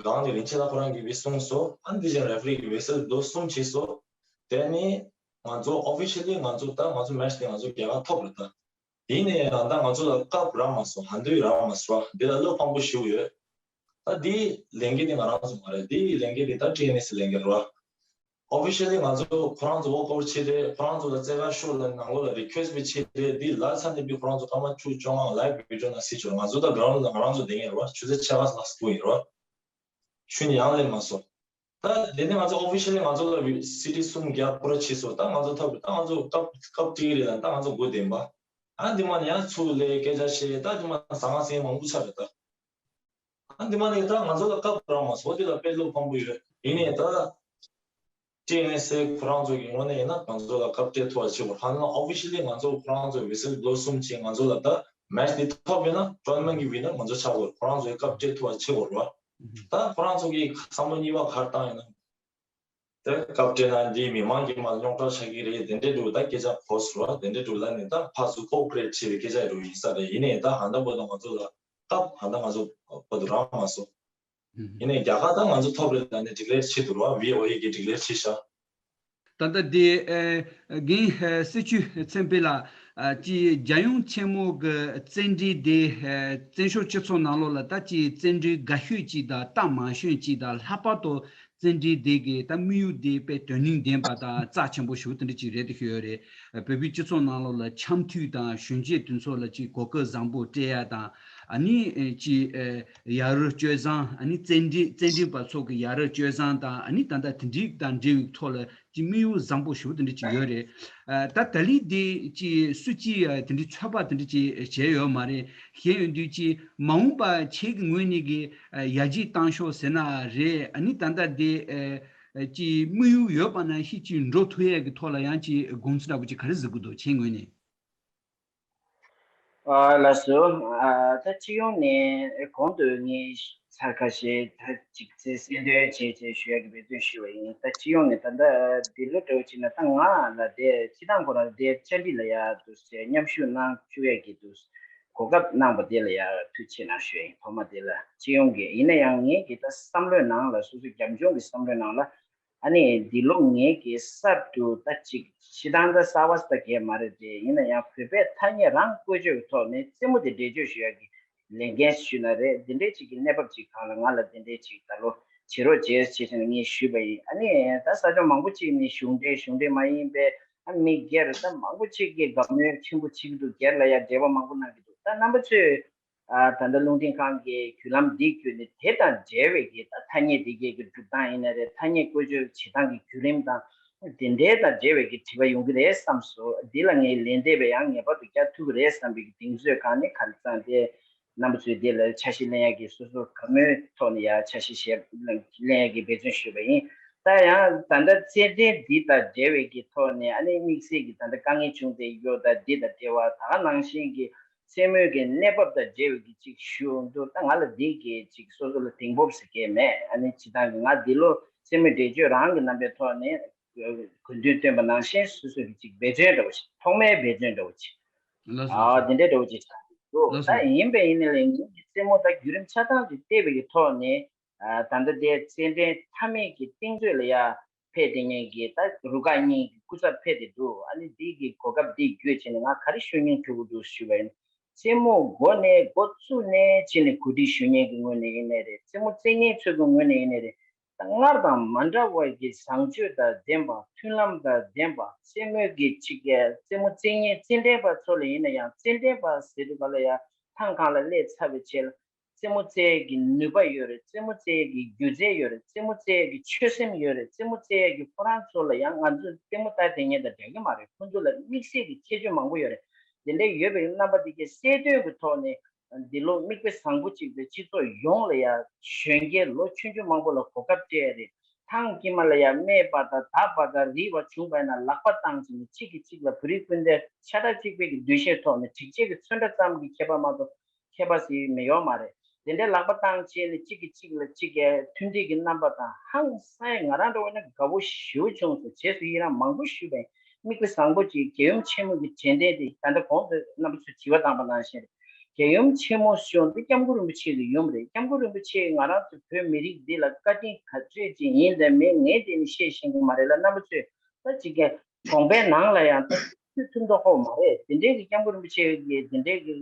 གང་ནས་རིན་ཆེན་ལགས་ཁོ་རང་གིས་བི་གསུངས་སོ། ཨ་ནི་དེ་བཞིན་རེ་ཕི་རི་གིས་ཝི་སལ་བློ་གསུམ་བྱས་སོ། དེ་ནས་ང་ཚོ་ཨོ་ཕི་ཤལ་ལི་ང་ཚོ་ད་ང་ཚོ་མེ་ཆི་དེ་ང་ཚོ་རྒྱལ་ཁ་ཐོབ་རེད་ད། ཡིན་ནའི་ཡང་ད་ང་ཚོ་ལ་སྐབས་རག་མ་སོང་། ཧན་དུས་རག་མ་སོང་བ། འདི་ལ་བློ་ཕམ་པོ་ཞིག་ཡོད། ད་འདིའི་ལས་འགན་དེ་ང་རང་ཚོ་མ་རེད། འདིའི་ལས་འགན་དེ་ད་ཊི་ཨེན་ཨེས་སི་ལས་འགན་རེད་བ། ཨོ་ཕི་ཤལ་ལི་ང་ཚོ་ཁོ་རང་ཚོ་ཝོག་ཨ་ཝུཊ་བྱས་ཏེ་ཁོ་རང་ཚོ་ལ་རྩེད་གར་ཤོག་ལབ་ནང་ལོགས་ལ་རི་ཁུ་ཨེ་སི་ཊི་བྱས་ཏེ་འདི་ལབ་ཚར་ནས་དཔེ་ཁོ་རང་ཚོ་སྐར་མ་བཅུ་བཅོ་ལྔ་ལའིབ་བི་ཌི་ཡོ་ནང་གཟིགས་ཆོག་ང་ཚོ་ད་གྷ་རའུན་ཌི་ལ་ང་རང་ཚོ་བསྡད་མཁན་རེད་བ། ཆུ་ཚོད་ཕྱེད་ཀ་ལྷག་ཙམ་འདུག་ཡིན་རེད་བ། ཆུ་ནི་ཡང་སླེབས་མ་སོང་། ད་དེ་ནས་ང་ཚོ་ཨོ་ཕི་ཤལ་ལི་ང་ཚོ་ལ་སི་ཊི་གསུམ་བརྒྱ་པུ་ར་ཕྱིན་སོང་། ད་ང་ཚོ་ཐོབ་ད་ང་ཚོ་སྐབས་སྐབས་དཀྲིས་རེད་ལ་ད་ང་ཚོ་སྒོ་བསྡད་པ། ཨ་འདི་མ་ནས་ཡང་ཚུར་སླེབས་སྐད་ཆ་བཤད། ད་འདི་མ་ཟང་ངེ་ཟིང་ངེ་མང་པོ་ཆགས་རེད་ད། ཨ་འདི་མ་ནས་ད་ང་ཚོ་ལ་སྐབས་རག་མ་སོང་། འོ་དེ་ལ་དཔེ་བློ་ཕམ་པོ་ཡོད། ཡིན་ནའི་ད་ཊི་ཨེན་ཨེས་སི་ཁོ་རང་ཚོ་གི་ངོས་ནས་ཡིན་ན་ང་ཚོ་ལ་སྐབས་སྤྲད་ཐུབ་པ་བྱེད་དགོས། ཧ་ལམ་ཨོ་ཕི་ཤལ་ལི་ང་ཚོ་ཁོ་རང་ཚོ་ཝི་སལ་བློ་གསུམ་བྱས་ང་ཚོ་ལ་ད་མེ་ཆི་འདི་ཐོབ་ཡོད་ན་ཊོར་ན་མེན་ཊི་གི་ཝི་ནར་ང་ཚོ་ཆགས་དགོས། ཁོ་རང་ཚོ་གི་སྐབས་སྤྲད་ཐུབ་པ་བྱེད་དགོས་རེད་བ། ད་ཁོ་རང་ཚོ་གི་བསམ་བློ་གཉིས་པ་ག་རེ་བཏང་ཡོད་ན། ད་སྐབས་སྤྲད་ན་འདི་མི་མང་གི་མ་རྙོག་དྲ་ཆགས་ཀྱི་རེད། དེ་འདྲའི་འདྲ་བོ་ད་སྐད་ཆ་གོ་སོང་བ། དེ་འདྲའི་འདྲ་བོ་ལབ་ནས་ད་ཕར་ཚུར་ཀོ་པ་རེ་ཊི་བྱེད་པའི་སྐད་ཆ་འདྲ་བོ་ཡིན་ས་རེད། ཡིན་ནའི་ད་ཧ་ད་བོ་ད་ང་ཚོ་ལ་ སྟབས་ད་ལྟ་ང་ཚོ་བར་དུ་རག་མ་སོང་། ཡིན་ནའི་རྒྱ་གར་ད་ང་ཚོ་ཐོབ་རེད། ད་ནི་ཌི་ཀི་ལེར་བྱེད་འདུག་ར། བྷི་ཨོ་ཨེ་གིས་ཌི་ཀི་ལེར་བྱེད་ཤག་ད་ལྟ་དེ་ཨ་རྒན་ཨ་སྲིད་བྱུས་ཚན་པས་ལ་ཨ་ཅི་རྒྱལ་ཡོངས་ཆེན་མོ་གི་བཙན་འབྲེལ་དེ་ཨ་བཙན་བྱོལ་སྤྱི་ཚོགས་ནང་ལོགས་ལ་ད་ཅི་བཙན་འབྲེལ་དགའ་ཤོས་ཅིག་དང་སྟབས་མ་ཤོས་ཅིག་དང་། ལྷག་པར་དུ་བཙན་འབྲེལ་དེ་གི་ད་དམིགས་ཡུལ་དེ་དཔེ་དོན་སྙིང་ལྡན་པ་དང་རྩ་ཆེན་པོ་ཞིག་དེ་འདྲ་ཅིག་རེད་དེ་ཤོད་ཡོད་རེད། བོད་པའི་སྤྱི་ཚོགས་ནང་ལོགས་ལ་འཆམ་མཐུན་དང་གཞོན་སྐྱེས་དེ་ཚོ་ལ་ཅིག་གོ་སྐབས་བཟང་པོ་སྤྲད་ཡ་དང་། ཨ་ནི་ཅིག་ཡ་རབས་སྤྱོད་བཟང་། ཨ་ནི་བཙན་འབྲེལ་བཙན་འབྲེལ་པ་ཚོ་གི་ཡ་རབས་སྤྱོད་བཟང་དང་། ཨ་ནི་ད་ལྟ་དེ་འདྲའི་དང་འབྲེལ་བའི་ཐོག་ལ་ཅིག་དམིགས་ཡུལ་བཟང་པོ་ཞིག་དེ་འདྲ་ཅིག་ཡོད་རེད། ཨ་ད་ད་ལི་འདི་ཅིག་སུ་གཅིག་དེ་འདྲའི་ཚོད་དཔག་དེ་འདྲ་ཅིག་བྱས་ཡོད་མ་རེད། བྱས་ཡོད་དུས་ཅིག་མ་འོངས་པ་ཁྱེད་ཀྱི་ངོས་ནས་ཀྱི་ཡར་རྒྱས་བཏང་ཤོག་ཟེར་ན་རེད། ཨ་ནི་ད་ལྟ་འདི་ཅིག་དམིགས་ཡུལ་ཡོད་པ་ན་ཤི་ཅིག་འགྲོ་ཐུབ་ཡས་ཀྱི་ཐོག་ལ་ཡང་ཅིག་དགོངས་ཚུལ་འདྲ་པོ་ཅིག་ག་རེ་གཟིགས་ཀྱི་འདུག་ཁྱེད་ངོས་ནས། ཨ་ལགས་སོ། ཨ་ད་སྤྱི་ཡོངས་ནས་གོང་དུ་ངས་ཚར་ཁ་ཤས་ད་ཅིག་ཚེ་གསལ་འདོན་བྱས་བྱས་ཞུ་ཡ་གི་འབད་བརྩོན་ཞུ་བ་ཡིན། ད་སྤྱི་ཡོངས་ནས་ད་ལྟ་འདི་ལོ་འདྲ་བོ་ཅིག་ན་ད་ང་ལ་དེ་སྤྱི་བཏང་ཁོ་རང་དེ་བཅར་འདྲི་ལ་ཡ་འདུག་ཟེར་མཉམ་ཞུགས་གནང་བཅུག་ཡ་གི་འདུག་གོ་སྐབས་གནང་པ་དེ་ལ་ཡ་ཐུགས་ཆེ་གནང་ཞུ་ཡ་ཡིན། ཐོག་མ་དེ་ལ་སྤྱི་ཡོངས་ཀྱི་ཡིན་ན་ཡང་ངེད་ཀྱི་ད་བསམ་བློའི་ནང་ལ་སོ་སོའི་རྒྱབ་ལྗོངས་ཀྱི་བསམ་བློའི་ནང་ལ། ཨ་ནི་འདི་ལོ་ངེད་ཀྱིས་གསར་དུ་ད་ཅིག་སྤྱི་བཏང་ད་གསར་བ་ད་གས་མ་རེད་དེ། ཡིན་ན་ཡང་བོད་པའི་ཐ་སྙད་རང་བཀོལ་སྤྱོད་ཀྱི་ཐོག་ནས་རྩེད་མོ་དེ་འགྲེལ་བརྗོད་ཞུ་ཡག་གི་ལས་འགན་ཞུས་ན་རེད། འདི་འདྲའི་ཅིག་གི་གནས་བབ་ཅིག་སྒང་ལ་ང་ལ་འདི་འདྲའི་ཅིག་ད་ལོ་བྱེད་རོགས་བྱེད་ཅེས་ནས་ངས་ཞུས་པ་ཡིན། ཨ་ནི་ད་ས་ཕྱོགས་མང་པོ་ཅིག་ནས་གཞུང་འབྲེལ་གཞུང་འབྲེལ་མ་ཡིན་པའི་ཨ་མི་སྒེར་ད་མང་པོ་ཅིག་གིས་དགའ་མོས་ཆེན་པོ་བྱེད་ཀྱི་འདུག་སྒེར་ལ་ཡ་འབྲེལ་བ་མང་པོ་གནང་གི་འདུག་ད་རྣམ་པ་ཚོས། ཨ་ད་ལྟ་རླུང་འཕྲིན་ཁང་གི་བརྒྱུད་ལམ་འདི་བརྒྱུད་ནས་དེ་དང་འབྲེལ་བའི་གི་ད་ཐ་སྙད་འདི་གའི་གི་སྒྲུབ་སྟངས་ཡིན་ན་རེད། ཐ་སྙད་བཀོལ་སྤྱོད་བྱེད་སྟངས་ཀྱི་བརྒྱུད་རིམ་དང་དེ་འདྲའི་དང་འབྲེལ་བའི་གི་དྲི་བ་ཡོང་གི་རེད་བསམ་སོང་། འདི་ལ་ངས་ལན་འདེབས་པ་ཡང་ངེས་པར་དུ་རྒྱག་ཐུབ་ཀྱི་རེད་བསམ་པའི་གི་གདེང་ཚོད་སྒང་ནས་ག་རེ་ཙང་དེ་རྣམ་པ་ཚོས་དེ་ལ་འཆར་གཞི་ལེན་ཡག་གི་སོ་སོ་དགའ་མོས་ཐོག་ནས་ཡང་འཆར་གཞི་བཤད་ལེན་ཡག་གི་འབད་བརྩོན་ཞུས་པ་ཡིན། ད་ཡང་ད་ལྟ་རྩེད་འགྲན་འདི་དང་འབྲེལ་བའི་གི་ཐོག་ནས་ཨ་ནི་དམིགས་བསལ་གྱི་ད་ལྟ་དཀའ་ངལ་བྱུང་བསྡད་ཡོད། ད་འདི་དང་འབྲེལ་བ་ད་ག་ནང་བཞིན་གྱི་མཚན་མོའི་གི་གནས་བབ་དང་འབྲེལ་བའི་གི་ཅིག་ཞུ་འདུག་ད་ང་ལ་འདི་གི་ཅིག་སོ་སོ་ལ་གདེང་སྤོབས་ཟེར་མཁན་མེད། ཨ་ནི་སྤྱི་བཏང་གི་ང་འདི་ལོ་རྩེད་མོའི་འགྲེལ་བརྗོད་རང་གི་རྣམ་པའི་ཐོག་ནས་གོ་འདུན་བཏོན་པ་ནང་བཞིན་སོ་སོ་གི་ཅིག་འབད་བརྩོན་འདྲ་བོ་ཞིག་ཐོག་མའི་འབད་བརྩོན་འདྲ་བོ་ཅིག་ལགས་སོ། ཨ་འདི་འདྲའི་འདྲ་བོ་ཅིག་ཆགས་འདུག་ལགས་སོ། ད་ཡིན་པས་ཡིན་ནའི་ལས་ངེད་ཀྱི་རྩེད་མོ་ད་བརྒྱུད་རིམ་ཆ་ཚང་ཅིག་བལྟས་པའི་གི་ཐོག་ནས། ཨ་ད་ལྟ་དེ་རྩེད་འགྲན་མཐའ་མའི་གི་རྟིང་རྩོད་ལ་ཡ་ཕེབས་བསྡད་མཁན་གྱི་ད་རུ་ཁག་གཉིས་ཀྱི་སྐུ་ཚབ་ཕེབས་བསྡད་འདུག་ཨ་ནི་འདི་གི་གོ་སྐབས་འདི་བརྒྱུད་བྱས་ནས་ང་ག་རེ་ཞུ་སྙིང་བྲོ་གི་འདུག་ཞུས་པ་ཡིན། རྩེད་མོ་འགོ་ནས་འགོ་བཙུགས་ནས་བྱས་ནས་གོ་སྒྲིག་ཞུ་མཁན་གྱི་ངོས་ནས་ཡིན་ནའི་རེད། རྩེད་མོ་རྩེ་མཁན་ཚོ་གི་ངོས་ནས་ཡིན་ནའི་རེད། ད་སྔར་དང་མ་འདྲ་བའི་གི་བཟང་སྤྱོད་དང་ལྡན་པ། མཐུན་ལམ་དང་ལྡན་པ། རྩེད་མོའི་གི་ཅིག་གི་རྩེད་མོ་རྩེ་མཁན་རྩེད་འགྲན་པ་ཚོ་ལ་ཡིན་ན་ཡང་རྩེད་འགྲན་པ་ཟེར་དུས་ག་ལ་ཡ་ཐང་གང་ལ་སླེབས་ཚར་བའི་རྗེས་ལ། རྩེད་མོ་རྩེ་ཡས་ཀྱི་ནུས་པ་ཡོད་རེད། རྩེད་མོ་རྩེ་ཡས་ཀྱི་སྒྱུ་རྩལ་ཡོད་རེད། རྩེད་མོ་རྩེ་ཡས་ཀྱི་ཆོད་སེམས་ཡོད་རེད། རྩེད་མོ་རྩེ་ཡས་ཀྱི་ཁོ་རང་ཚོ་ལ་ཡང་ང་ཚོ་རྩེད་མོ་ལྟ་བསྡད་མཁན་དང་འདྲ་གི་མ་རེད། ཁོ་ཚོ་ལ་དམིགས་བསལ་གྱི་ཁྱད་ཆོས་མང་པོ་ཡོད་རེད། དེ་འདྲ་ཡོད་པའི་རྣམ་པ་དེ་གའི་གསལ་སྟོན་གྱི་ཐོག་ནས་འདི་ལོ་མིག་དཔེ་བཟང་པོ་གཅིག་དང་སྤྱི་ཚོགས་ཡོངས་ལ་ཡང་གཞོན་སྐྱེས་ལོ་ཆུང་ཆུང་མང་པོ་ལ་གོ་སྐབས་སྤྲད་ཡས་རེད། ཐང་དཀྱིལ་མ་ལ་ཡང་རྨས་པ་དང་འདག་པ་དང་རིལ་བ་བྱུང་པ་ཡིན་ན་ལག་པ་བཏང་བྱས་ནས་གཅིག་གིས་གཅིག་ལ་བོད་རིགས་སྤུན་ཟླ་ཆ་འདྲ་གཅིག་པའི་གི་འདུ་ཤེས་ཐོག་ནས་གྲིབ་བྱེད་ཀྱི་ཚོན་ཁྲ་ཙམ་གྱི་ཁྱད་པར་མ་གཏོགས་ཁྱད་པར་ཞིག་མི་ཡོང་མ་རེད། དེ་འདྲའི་ལག་པ་བཏང་བྱས་ནས་གཅིག་གིས་གཅིག་ལ་གཅིག་གི་མཐུན་སྒྲིལ་གྱི་རྣམ་པ་དང་ཧང་སང་ང་རང་འདྲ་བོ་ན་དགའ་བོ་ཞེ་པོ་བྱུང་སོང་། རྗེས་སུ་ཡི་རང་མང་པོ་ཞུས་པས་མིག་དཔེ་བཟང་པོ་ཅིག་རྒྱལ་ཡུམ་ཆེན་མོ་གི་དྲན་རྟེན་དེ་ད་ལྟ་གོང་དུ་རྣམ་པ་ཚོས་དྲི་བ་བཏང་པ་ནང་བཞིན་རེད། རྒྱལ་ཡུམ་ཆེན་མོ་ཞུ་འདི་སྐྱབས་མགོན་རིན་པོ་ཆེ་གི་ཡུམ་རེད། སྐྱབས་མགོན་རིན་པོ་ཆེ་ང་རང་ཚོ་བོད་མི་རིགས་འདི་ལ་བཀའ་དྲིན་ག་ཚོད་ཅིག་ཡིན་དང་མིན་ངས་དེ་ནི་བཤད་ཤེས་ཀྱི་མ་རེད་ལ། རྣམ་པ་ཚོས་ད་ཅིག་གི་གྲོང་པའི་ནང་ལ་ཡང་ད་ཚུལ་མཐུན་ཐོག་ཁོག་མ་རེད། དེ་འདྲའི་གི་སྐྱབས་མགོན་རིན་པོ་ཆེ་གི་དེ་འདྲའི་གི་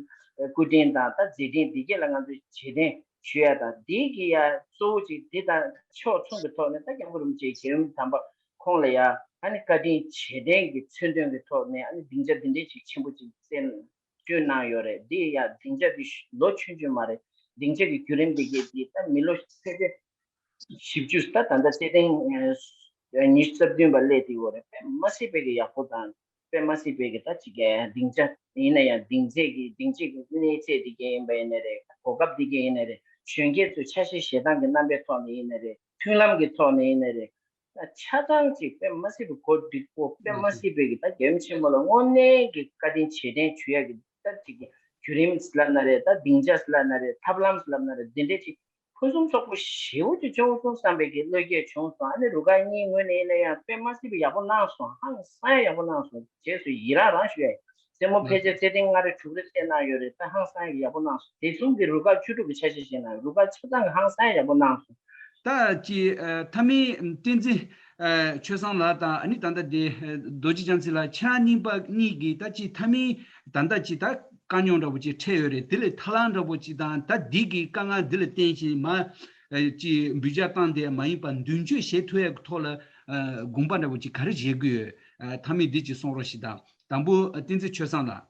སྐུ་དྲིན་དང་ད་མཛད་འཕྲིན་འདི་གས་ལ་ང་ཚོས་རྗེས་དྲན་ཞུ་ཡ་དང་། འདི་གི་ཡ་གཙོ་བོ་ཅིག་འདི་དང་ཕྱོགས་མཚུངས་ཀྱི་ཐོག་ནས་ད་སྐྱབས་མགོན་རིན་པོ་ཆེ་རྒྱལ་ཡུམ་དམ་པ་ཁོང་ལ་ཡ་ཨ་ནི་བཀའ་དྲིན་རྗེས་དྲན་གྱི་མཚོན་དོན་གྱི་ཐོག་ནས་ཨ་ནི་སྡིངས་ཆ་འདི་འདྲའི་ཅིག་ཆེན་པོ་ཅིག་བསྩལ་བསྐྲུན་གནང་ཡོད་རེད། འདི་ཡ་སྡིངས་ཆ་འདི་ལོ་ཆུང་ཆུང་མ་རེད། སྡིངས་ཆ་གི་བརྒྱུད་རིམ་འདི་གས་འདི་ད་མི་ལོ་ཚད་ཚད་བཞི་བཅུ་ད་ད་ལྟ་རྩེད་ཐེངས་ཉི་ཤུ་རྩ་བདུན་པ་སླེབས་བསྡད་ཡོད་རེད། དཔེ་མ་སྲིད་པའི་གི་ཡག་པོ་དང་དཔེ་མ་སྲིད་པའི་གི་ད་ཅིག་གི་སྡིངས་ཆ་ཡིན་ན་ཡང་སྡིངས་ཆའི་གི་སྡིངས་ཆའི་གི་གནས་ཚད་འདི་གས་ཡིན་པ་ཡིན་ན་རེད། གོ་སྐབས་འདི་གས་ཡིན་ན་རེད། གཞོན་སྐྱེས་ཚོའི་ཆ་ཤས་བཞེས་སྟངས་ཀྱི་རྣམ་པའི་ཐོག་ནས་ཡིན་ན་རེད། མཐུན་ལམ་གྱི་ཐོག་ནས་ཡིན་ན་རེད། ཆ་ཚང་ཅིག་དཔེ་མ་སྲིད་པའི་གོ་སྒྲིག་པོ་དཔེ་མ་སྲིད་པའི་གི་ད་རྒྱལ་ཡུམ་ཆེན་མོ་ལ་དངོས་གནས་ཀྱི་བཀའ་དྲིན་རྗེས་དྲན་ཞུ་ཡ་གི་ད་ཅིག་གི་བརྒྱུད་རིམ་ལབ་ན་རེད། ད་སྡིངས་ཆ་ལབ་ན་རེད། ཐབས་ལམ་ལབ་ན་རེད། འདི་འདྲའི་ཅིག་ཕུན་སུམ་ཚོགས་པོ་ཞེ་པོ་ཅིག་བྱུང་སོང་བསམ་པའི་གི་བློ་སྐྱེད་བྱུང་སོང་། ཨ་ནི་རུ་ཁག་གཉིས་ངོས་ནས་ཡིན་ན་ཡང་དཔེ་མ་སྲིད་པའི་ཡག་པོ་གནང་སོང་། ཧང་སང་ཡག་པོ་གནང་སོང་། རྗེས་སུ་ཡི་རང་རང་ཞུ་ཡ། རྩེད་མོ་ཕལ་ཆེར་རྩེད་ཐེངས་ལྔ་རེ་དྲུག་རེ་རྩེད་གནང་ཡོད་རེད། ད་ཧང་སང་ཡག་པོ་གནང་སོང་། དེ་གསུམ་གྱི་རུ་ཁག་བཅུ་དྲུག་གི་ཆ་ཤས་བཞེས་གནང་། རུ་ཁག་ཆ་ཚང་གི་ཧང་སང་ཡག་པོ་གནང་སོང་། ད་ཅི་ཨ་མཐའ་མའི་བསྟན་འཛིན་ཨ་ཆོས་བཟང་ལགས་དང་ཨ་ནི་ད་ལྟ་དེ་ཨ་རྡོ་རྗེ་རྒྱ་མཚོ་ལགས་ཁྱེད་གཉིས་པ་གཉིས་ཀྱིས་ད་ཅི་མཐའ་མའི་ད་ལྟ་ཅི་ད་དཀའ་རྙོག་འདྲ་པོ་ཅིག་འཕྲད་ཡོད་རེད། དེ་ལས་ཐབས་ལམ་འདྲ་པོ་ཅིག་དང་ད་འདི་གི་དཀའ་ངལ་འདི་ལ་བརྟེན་བྱས་མ་ཨ་ཅི་འབུད་རྒྱག་བཏང་སྟེ་མ་ཡིན་པ་མདུན་སྐྱོད་བྱེད་ཐུབ་ཡག་གི་ཐོག་ལ་ཨ་དགོངས་པ་འདྲ་པོ་ཅིག་ག་རེ་བཞེས་ཀྱི་ཡོད། ཨ་མཐའ་མའི་འདི་ཅིག་གསུང་རོགས་ཞེས་དང་། དང་པོ་ཨ་བསྟན་འཛིན་ཆོས་བཟང་ལགས།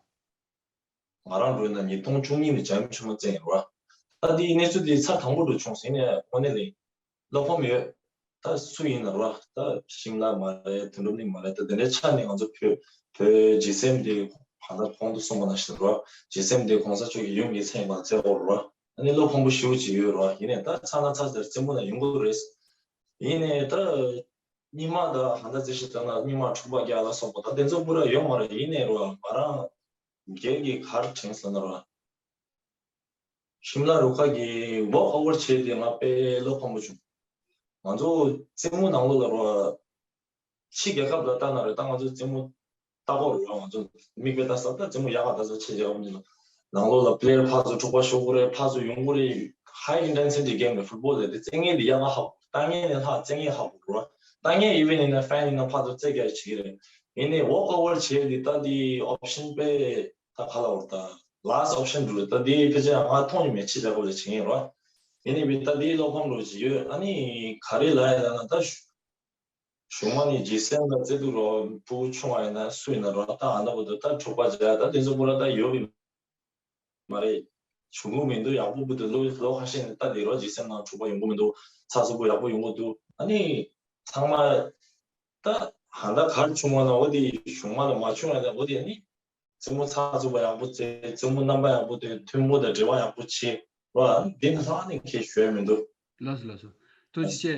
ང་རང་འགྲོ་ཡིན་ན་ཉིས་སྟོང་བཅུ་གཉིས་ནས་འཇམ་དབྱངས་ཆོས་མ་བཙན་ཡིན་ར། ད་འདིའི་གནས་ཚུལ་འདི་ཚར་དང་པོ་འགྲོ་བྱུང་ཟིན་ནས་དངོས་གནས་ལས་བློ་ཕམ་ཡོད། ད་སུ་ཡིན་ན་ར་ད་ཤིམ་ལ་མ་རེད། དོན་གྲུབ་གླིང་མ་རེད། ད་དེ་འདྲའི་ཆ་ནས་ང་ཚོ་བོད་བོད་ཇི་སེམ་དེ་གང་ལྟར་གོང་དུ་གསུངས་པ་ནང་བཞིན་ར་ཇི་སེམ་དེ་གོང་ས་མཆོག་གི་ཡུམ་གྱི་མཚན་ཡིན་པ་བཙལ་དགོས་ར། ཨ་ནི་བློ་ཕམ་པོ་ཞེ་པོ་ཅིག་ཡོད་ར། ཡིན་ནས་ད་ཚ་ན་ཚ་ཟེར་རྩེད་མོ་ན་ཡོང་གི་རེད། ཡིན་ནས་ད་རྙིང་མ་ད་ཧང་ད་རྩེད་ཤི་ད་ན་རྙིང་མ་འཁྲུག་པ་རྒྱག་ལ་སོགས་པ་ད་དེ་ཚོ་པུ་ར་ཡོད་མ་རེད། ཡིན་ནས་ར་ང་རང་སྒེར་གྱི་གར་དྲན་ཟེར་ན་ར། ཤིམ་ལ་རུ་ཁག་གི་ཝོག་ཨོ་ཝར་བྱས་ཏེ་ང་དཔེ་བློ་ཕམ་པོ་བྱུང་། ང་ཚོ་རྩེད་མོ་ནང་ལོགས་ལ་ར་ཕྱི་རྒྱལ་ཁབ་ལ་ལྟ་ན་རེད། ད་ང་ཚོ་རྩེད་མོ་ལྟ་སྐོར་ར་ང་ཚོ་མིག་དཔེ་ལྟ་ས་ད་རྩེད་མོ་ཡག་ག་ད་ཚོ་ཕྱི་རྒྱལ་ཁབ་ནས་ནང་ལོགས་ལ་པི་ལེ་ཡར་ཕར་ཚུར་འཁྲུག་པ་ཤོར་གི་རེད། ཕར་ཚུར་ཡོང་གི་རེད། ཧའི་ཨིན་ཊེན་སི་ཊི་གེམ་རེད། ཕུཊ་བོལ་རེད། དེ་རྩེད་མཁན་དེ་ཡག་ག་ཧ་གོ། ལྟ་མཁན་ནས་ལྷག་རྩེད་མཁན་ཧ་གོ་ར། ལྟ་མཁན་ཨི་ཝེན་ཡིན་ན་ཕེན་ཡིན་ན་ཕར་ཚུར་རྩེད་རྒྱག་བྱེད་ཀྱི་རེད། ཡིན་ནའི་ཝོག་ཨོ་ཝར་བྱས་ཏེ་ད་དེ་ཨོབ་ཤན་དཔེ་ད་ག་ལ་འོར་ད་ལཱ་སི་ཊི་ཨོབ་ཤན་འགྲོ་རེད། ད་དེ་ཕལ་ཆེར་ང་མཐོང་མྱོང་མེད། ཕྱི་རྒྱལ་ཁབ་ལ་བྱེད་ངེས་རོ། ཡིན་ནའི་བི་ད་དེ་བློ་ཕམ་འགྲོ་བྱེད་ཡོད། ཨ་ནི་ག་རེ་ལ་ཡ་ལ་ན་ད་གཞུང་མ་ནི་ཇི་སེམ་ལ་རྩེ་དུ་རོ་ཕྲུ་གུ་ཆུང་བ་ཡིན་ན་སུ་ཡིན་ན་རོ་ད་ཨ་ན་བུ་དུ་ད་འཁྲུག་པ་བྱ་ད་དེ་ཚོ་པུ་ར་ད་ཡོད་གི་མ་རེད། གཞུང་ལུགས་མི་འདུག་ཡག་པོ་བུ་དུ་ལོ་ལོ་ཁ་ཤས་ནས་ད་དེ་རོ་ཇི་སེམ་ནང་འཁྲུག་པ་ཡོང་གི་མི་འདུག་ཚགས་ཚུད་པོ་ཡག་པོ་ཡོང་གི་འདུག་ཨ་ནི་ཚང་མ་ད་ཧ་ད་གར་ཆུང་བ་ན་འོ་དེ་གཞུང་མ་ལ་མ་ཆུང་ཡ་ད་འོ་དེ་ཨ་ནི། རྩེད་མོ་ཚགས་ཚུད་པ་ཡག་པོ་རྩེ། རྩེད་མོ་རྣམ་པ་ཡག་པོ་སྟོན། མཐུན་པོ་དང་འབྲེལ་བ་ཡག་པོ་བྱེད་རོགས། འདི་ནི་ལྷག་ནས་ཁྱད་ཞུ་ཡ་མི་འདུག་ལགས་སོ་ལགས་སོ། ཐུགས་རྗེ་ཆེ།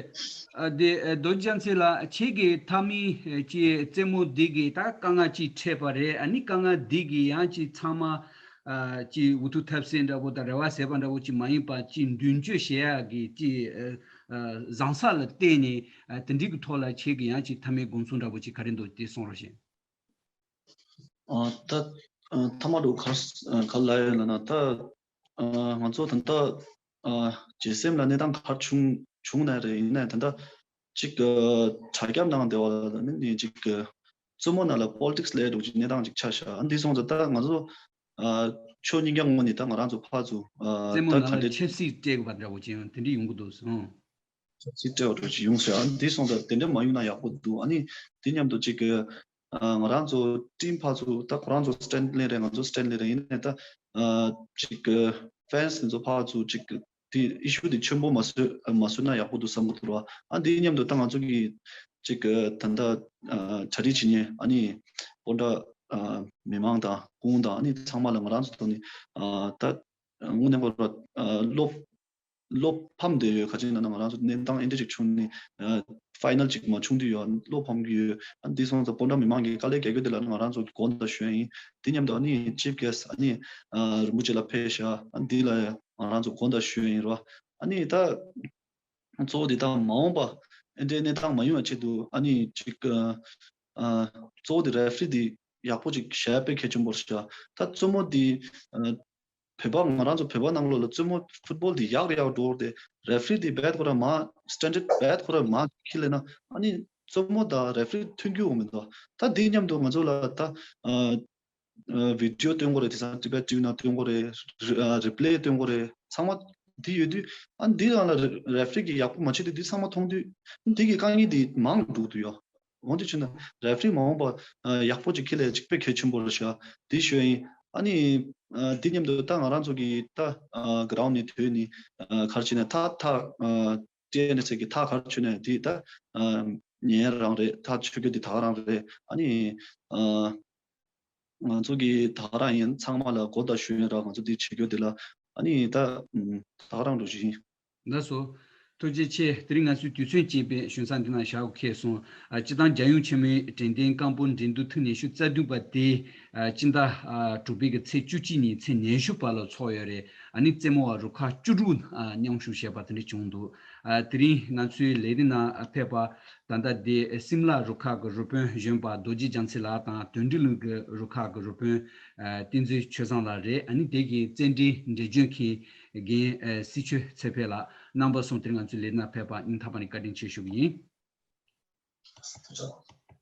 ཨ་དེ་ཨ་རྡོ་རྗེ་རྒྱལ་མཚན་ལགས། ཁྱེད་ཀྱི་མཐའ་མའི་ཨ་ཅིག་རྩེད་མོ་འདི་གི་ད་དཀའ་ངལ་ཅིག་འཕྲད་པ་རེད། ཨ་ནི་དཀའ་ངལ་འདི་གི་ཡང་ཅིག་ཚང་མ་ཨ་ཅིག་འུ་ཐུག་ཐབས་ཟད་འདྲ་པོ་དང་རེ་བ་ཟད་པ་འདྲ་པོ་ཅིག་མ་ཡིན་པ་ཅིག་མདུན་སྐྱོད་བྱེད་ཡ་གི་ཅིག་ཨ་ཨ་བཟང་ས་ལ་བལྟས་ནས་ཨ་དེ་འདྲའི་གི་ཐོག་ལ་ཁྱེད་ཀྱི་ཡང་ཅིག་མཐའ་མའི་དགོངས་ཚུལ་འདྲ་པོ་ཅིག་ག་རེ་འདུག་དེ་གསུང་རོགས་ཞེས། ཨ་ད་ཨ་ཐ་མ་དུ་ག་རེ་ཨ་ག་རེ་ལབ་ཡོད་ལབ་ན་ད་ཨ་ང་ཚོ་ད་ལྟ་ཨ་ཇི་སེམ་ལ་གནས་སྟངས་ག་རེ་བྱུང་བྱུང་ན་རེད། ཡིན་ནའི་ད་ལྟ་ཅིག་ཨ་དྲ་རྒྱ་ནང་བསྡད་པ་ལ་ནི་ཅིག་ཨ་རྩེད་མོ་ནང་ལ་པོ་ལི་ཊིག་སི་སླེབས་འདུག་ཅིག་གནས་སྟངས་ཅིག་ཆགས་ཤག་ཨ་འདི་སོང་ཙང་ད་ང་ཚོ་ཨ་ཕྱོགས་གཉིས་ཀ་ངོས་ནས་ད་ང་རང་ཚོ་ཕར་ཚུར་ཨ་རྩེད་མོ་ད་ནང་ག་ལ་འདྲ་ཆབ་སྲིད་སྤྲད་དགོས་པ་འདྲ་པོ་ཅིག་དེ་འདྲ་ཡོང་གི་འདུག་ཟེར། ཅིག་སྤྲད་པ་འདྲ་ཅིག་ཡོང་ཟེར། ཨ་འདི་སོང་ཙང་དེ་འདྲ་མ་ཡོང་ན་ཡག་པོ་འདུག་ཨ་ནི་དེ་མཉམ་དུ་ཅིག་གི་ཨ་ང་རང་ཚོ་ཊིམ་ཕར་ཚུར་ད་ཁོ་རང་ཚོ་སི་ཊེན་ཌ་ལེན་རེད། ང་ཚོ་སི་ཊེན་ཌ་ལེན་རེད། ཡིན་ནའི་ད་ཨ་ཅིག་གི་ཕེན་སི་དེ་ཚོ་ཕར་ཚུར་ཅིག་གི་དེ་ཨི་ཤུ་དེ་ཆེན་པོ་མ་བཟོས་མ་བཟོས་ན་ཡག་པོ་འདུག་བསམ་གི་འདུག་ར། ཨ་འདི་མཉམ་དུ་ད་ང་ཚོ་གི་ཅིག་གི་ད་ལྟ་ཨ་གྲ་སྒྲིག་བྱེད་མཁན་ཨ་ནི་སྤོན་ཊ་ཨ་མི་མང་དང་ཁོང་དང་ཨ་ནི་ཚང་མ་ལ་ང་རང་ཚོ་ཐོག་ནས་ཨ་ད་དངོས་གནས་ཁོ་ར་ཨ་བློ་བློ་ཕམ་བསྡད་ཡོད། ག་ཅི་ན་ང་རང་ཚོ་གནས་སྟངས་ཨེ་འདྲ་ཅིག་བྱུང་ནས་ཨ་ཕའི་ནལ་ཅིག་མ་བྱུང་དུས་ཡོད་བློ་ཕམ་གྱི་ཡོད། ཨ་འདི་སོང་ཙང་སྤོན་ཊ་མི་མང་གི་དཀའ་ལས་རྒྱག་རྒྱུ་དེ་ལ་ང་རང་ཚོ་གི་དགོངས་དག་ཞུ་ཡ་ཡིན། དེ་མཉམ་དུ་ཨ་ནི་ཅིབ་གེ་སི་ཨ་ནི་ཨ་རིན་པོ་ཆེ་ལ་ཕེབས་ཤག་ཨ་འདི་ལ་ང་རང་ཚོ་དགོངས་དག་ཞུ་ཡ་ཡིན་རོ། ཨ་ནི་ད་གཙོ་བོ་དེ་ད་མ་འོངས་པ་ཨེ་འདྲའི་གནས་སྟངས་མ་ཡོང་བ་ཆེད་དུ་ཨ་ནི་ཅིག་ཨ་གཙོ་བོ་དེ་རེ་ཕི་རི་དེ་ཡག་པོ་ཅིག་བྱས་དཔེ་གལ་ཆེན་པོ་རེད་ཤག་ད་རྩེད་མོ་དེ་ཨ་བོད་པ་ང་རང་ཚོ་བོད་པ་ནང་ལོགས་ལ་རྩེད་མོ་ཕུཊ་བོལ་དེ་ཡག་ཡག་འགྲོ་དེ་རེ་ཕི་རི་དེ་རྦད་ཁོ་ར་མ་སི་ཊེན་ཌར་རྦད་ཁོ་ར་མ་ཁྱེར་ལེ་ན་ཨ་ནི་རྩེད་མོ་དང་རེ་ཕི་རི་མཐུན་རྒྱུ་འོང་མི་འདུག་ད་དེ་མཉམ་དུ་ང་ཚོ་ལ་ད་ཨ་ཨ་བི་ཌི་ཡོ་སྟོན་དགོས་རེད། དེང་སང་ཊི་བེཊ་ཊི་ཝི་ནང་སྟོན་དགོས་རེད། ཨ་རི་པི་ལེ་སྟོན་དགོས་རེད། ཚང་མ་དེ་ཡོད་དུས་ཨ་འདི་རང་ལ་རེ་ཕི་རི་གིས་ཡག་པོ་མ་བྱེད་དུས་འདི་ཚང་མ་མཐོང་དུས་འདི་གི་དཀའ་ངལ་འདི་མང་འགྲོ་གི་འདུག་ཡོ། འོན་ཏེ་བྱས་ན་རེ་ཕི་རི་མ་འོངས་པ་ཨ་ཡག་པོ་ཅིག་ཁྱེར་ལས་ཅིག་དཔེ་གལ་ཆེན་པོ་རེད་ཤག་འདི་ཞུ་ཡ་ཡིན། ཨ་ནི་ཨ་འདི་མཉམ་དུ་ད་ང་རང་ཚོ་གི་ད་ཨ་གྷི་རའུན་ཌི་ནས་ཐོན་ནས་ཨ་ག་རེ་བྱས་ན་ད་ད་ཨ་ཊི་ཨེན་ཨེས་ཨེ་གི་ཐག་ག་རེ་ཆོད་ནས་དེ་ད་ཨ་ཉན་རང་རེད། ཐག་ཆོད་རྒྱུ་དེ་ད་ག་རང་རེད། ཨ་ནི་ཨ་ང་ཚོ་གི་ད་ག་རང་ཡིན། ཚང་མ་ལ་གོ་བརྡ་ཞུ་ཡིན་ར། ང་ཚོ་དེ་བྱེད་རྒྱུ་དེ་ལ་ཨ་ནི་ད་ཨ་ད་ག་རང་འགྲོ་བཞིན་ཡིན། ལགས་སོ། ཐུགས་རྗེ་ཆེ། དེ་རིང་ང་ཚོའི་དུས་ཚོད་ཅིག་པའི་ཞུན་སང་འདི་ན་བཞག་ཁེལ་སོང་། ཨ་སྤྱི་བཏང་རྒྱལ་ཡོངས་ཆེན་མོའི་དྲན་རྟེན་རྐང་སྤོལ་འགྲན་བསྡུར་ཐེངས་ཉི་ཤུ་རྩ་བདུན་པ་དེ་ཨ་སྤྱི་ཟླ་ཨ་དྲུག་པའི་གི་ཚེས་བཅུ་གཅིག་ཉིན་ཚེས་ཉི་ཤུ་བར་ལ་འཚོགས་ཡོད་རེད། ཨ་ནི་རྩེད་མོ་བ་རུ་ཁག་བཅུ་དྲུག་ཨ་མཉམ་ཞུགས་བྱས་པ་དེ་འདྲ་བྱུང་འདུག་ཨ་དེ་རིང་ང་ཚོའི་ལས་རིམ་ནང་ཕེབས་པ་ད་ལྟ་དེ་སིམ་ལ་རུ་ཁག་གི་རུ་དཔོན་གཞོན་པ་རྡོ་རྗེ་རྒྱ་མཚོ་ལགས་དང་དོན་འགྲུལ་གླིང་གི་རུ་ཁག་གི་རུ་དཔོན་ཨ་བསྟན་འཛིན་ཆོས་བཟང་ལགས་རེད། ཨ་ནི་དེ་གི་རྩེད་འགྲན་འགྲེམས་སྤེལ་མཁན་རྒན་ཨ་སྲི་ཆོས་ཚེ་འཕེལ་ལགས་རྣམ་པ་གསུམ་དེ་རིང་ང་ཚོའི་ལས་རིམ་ནང་ཕེབས་པ་སྙིང་ཐག་པ་ནས་བཀའ་དྲིན་ཆེ་ཞུ་གི་ཡིན།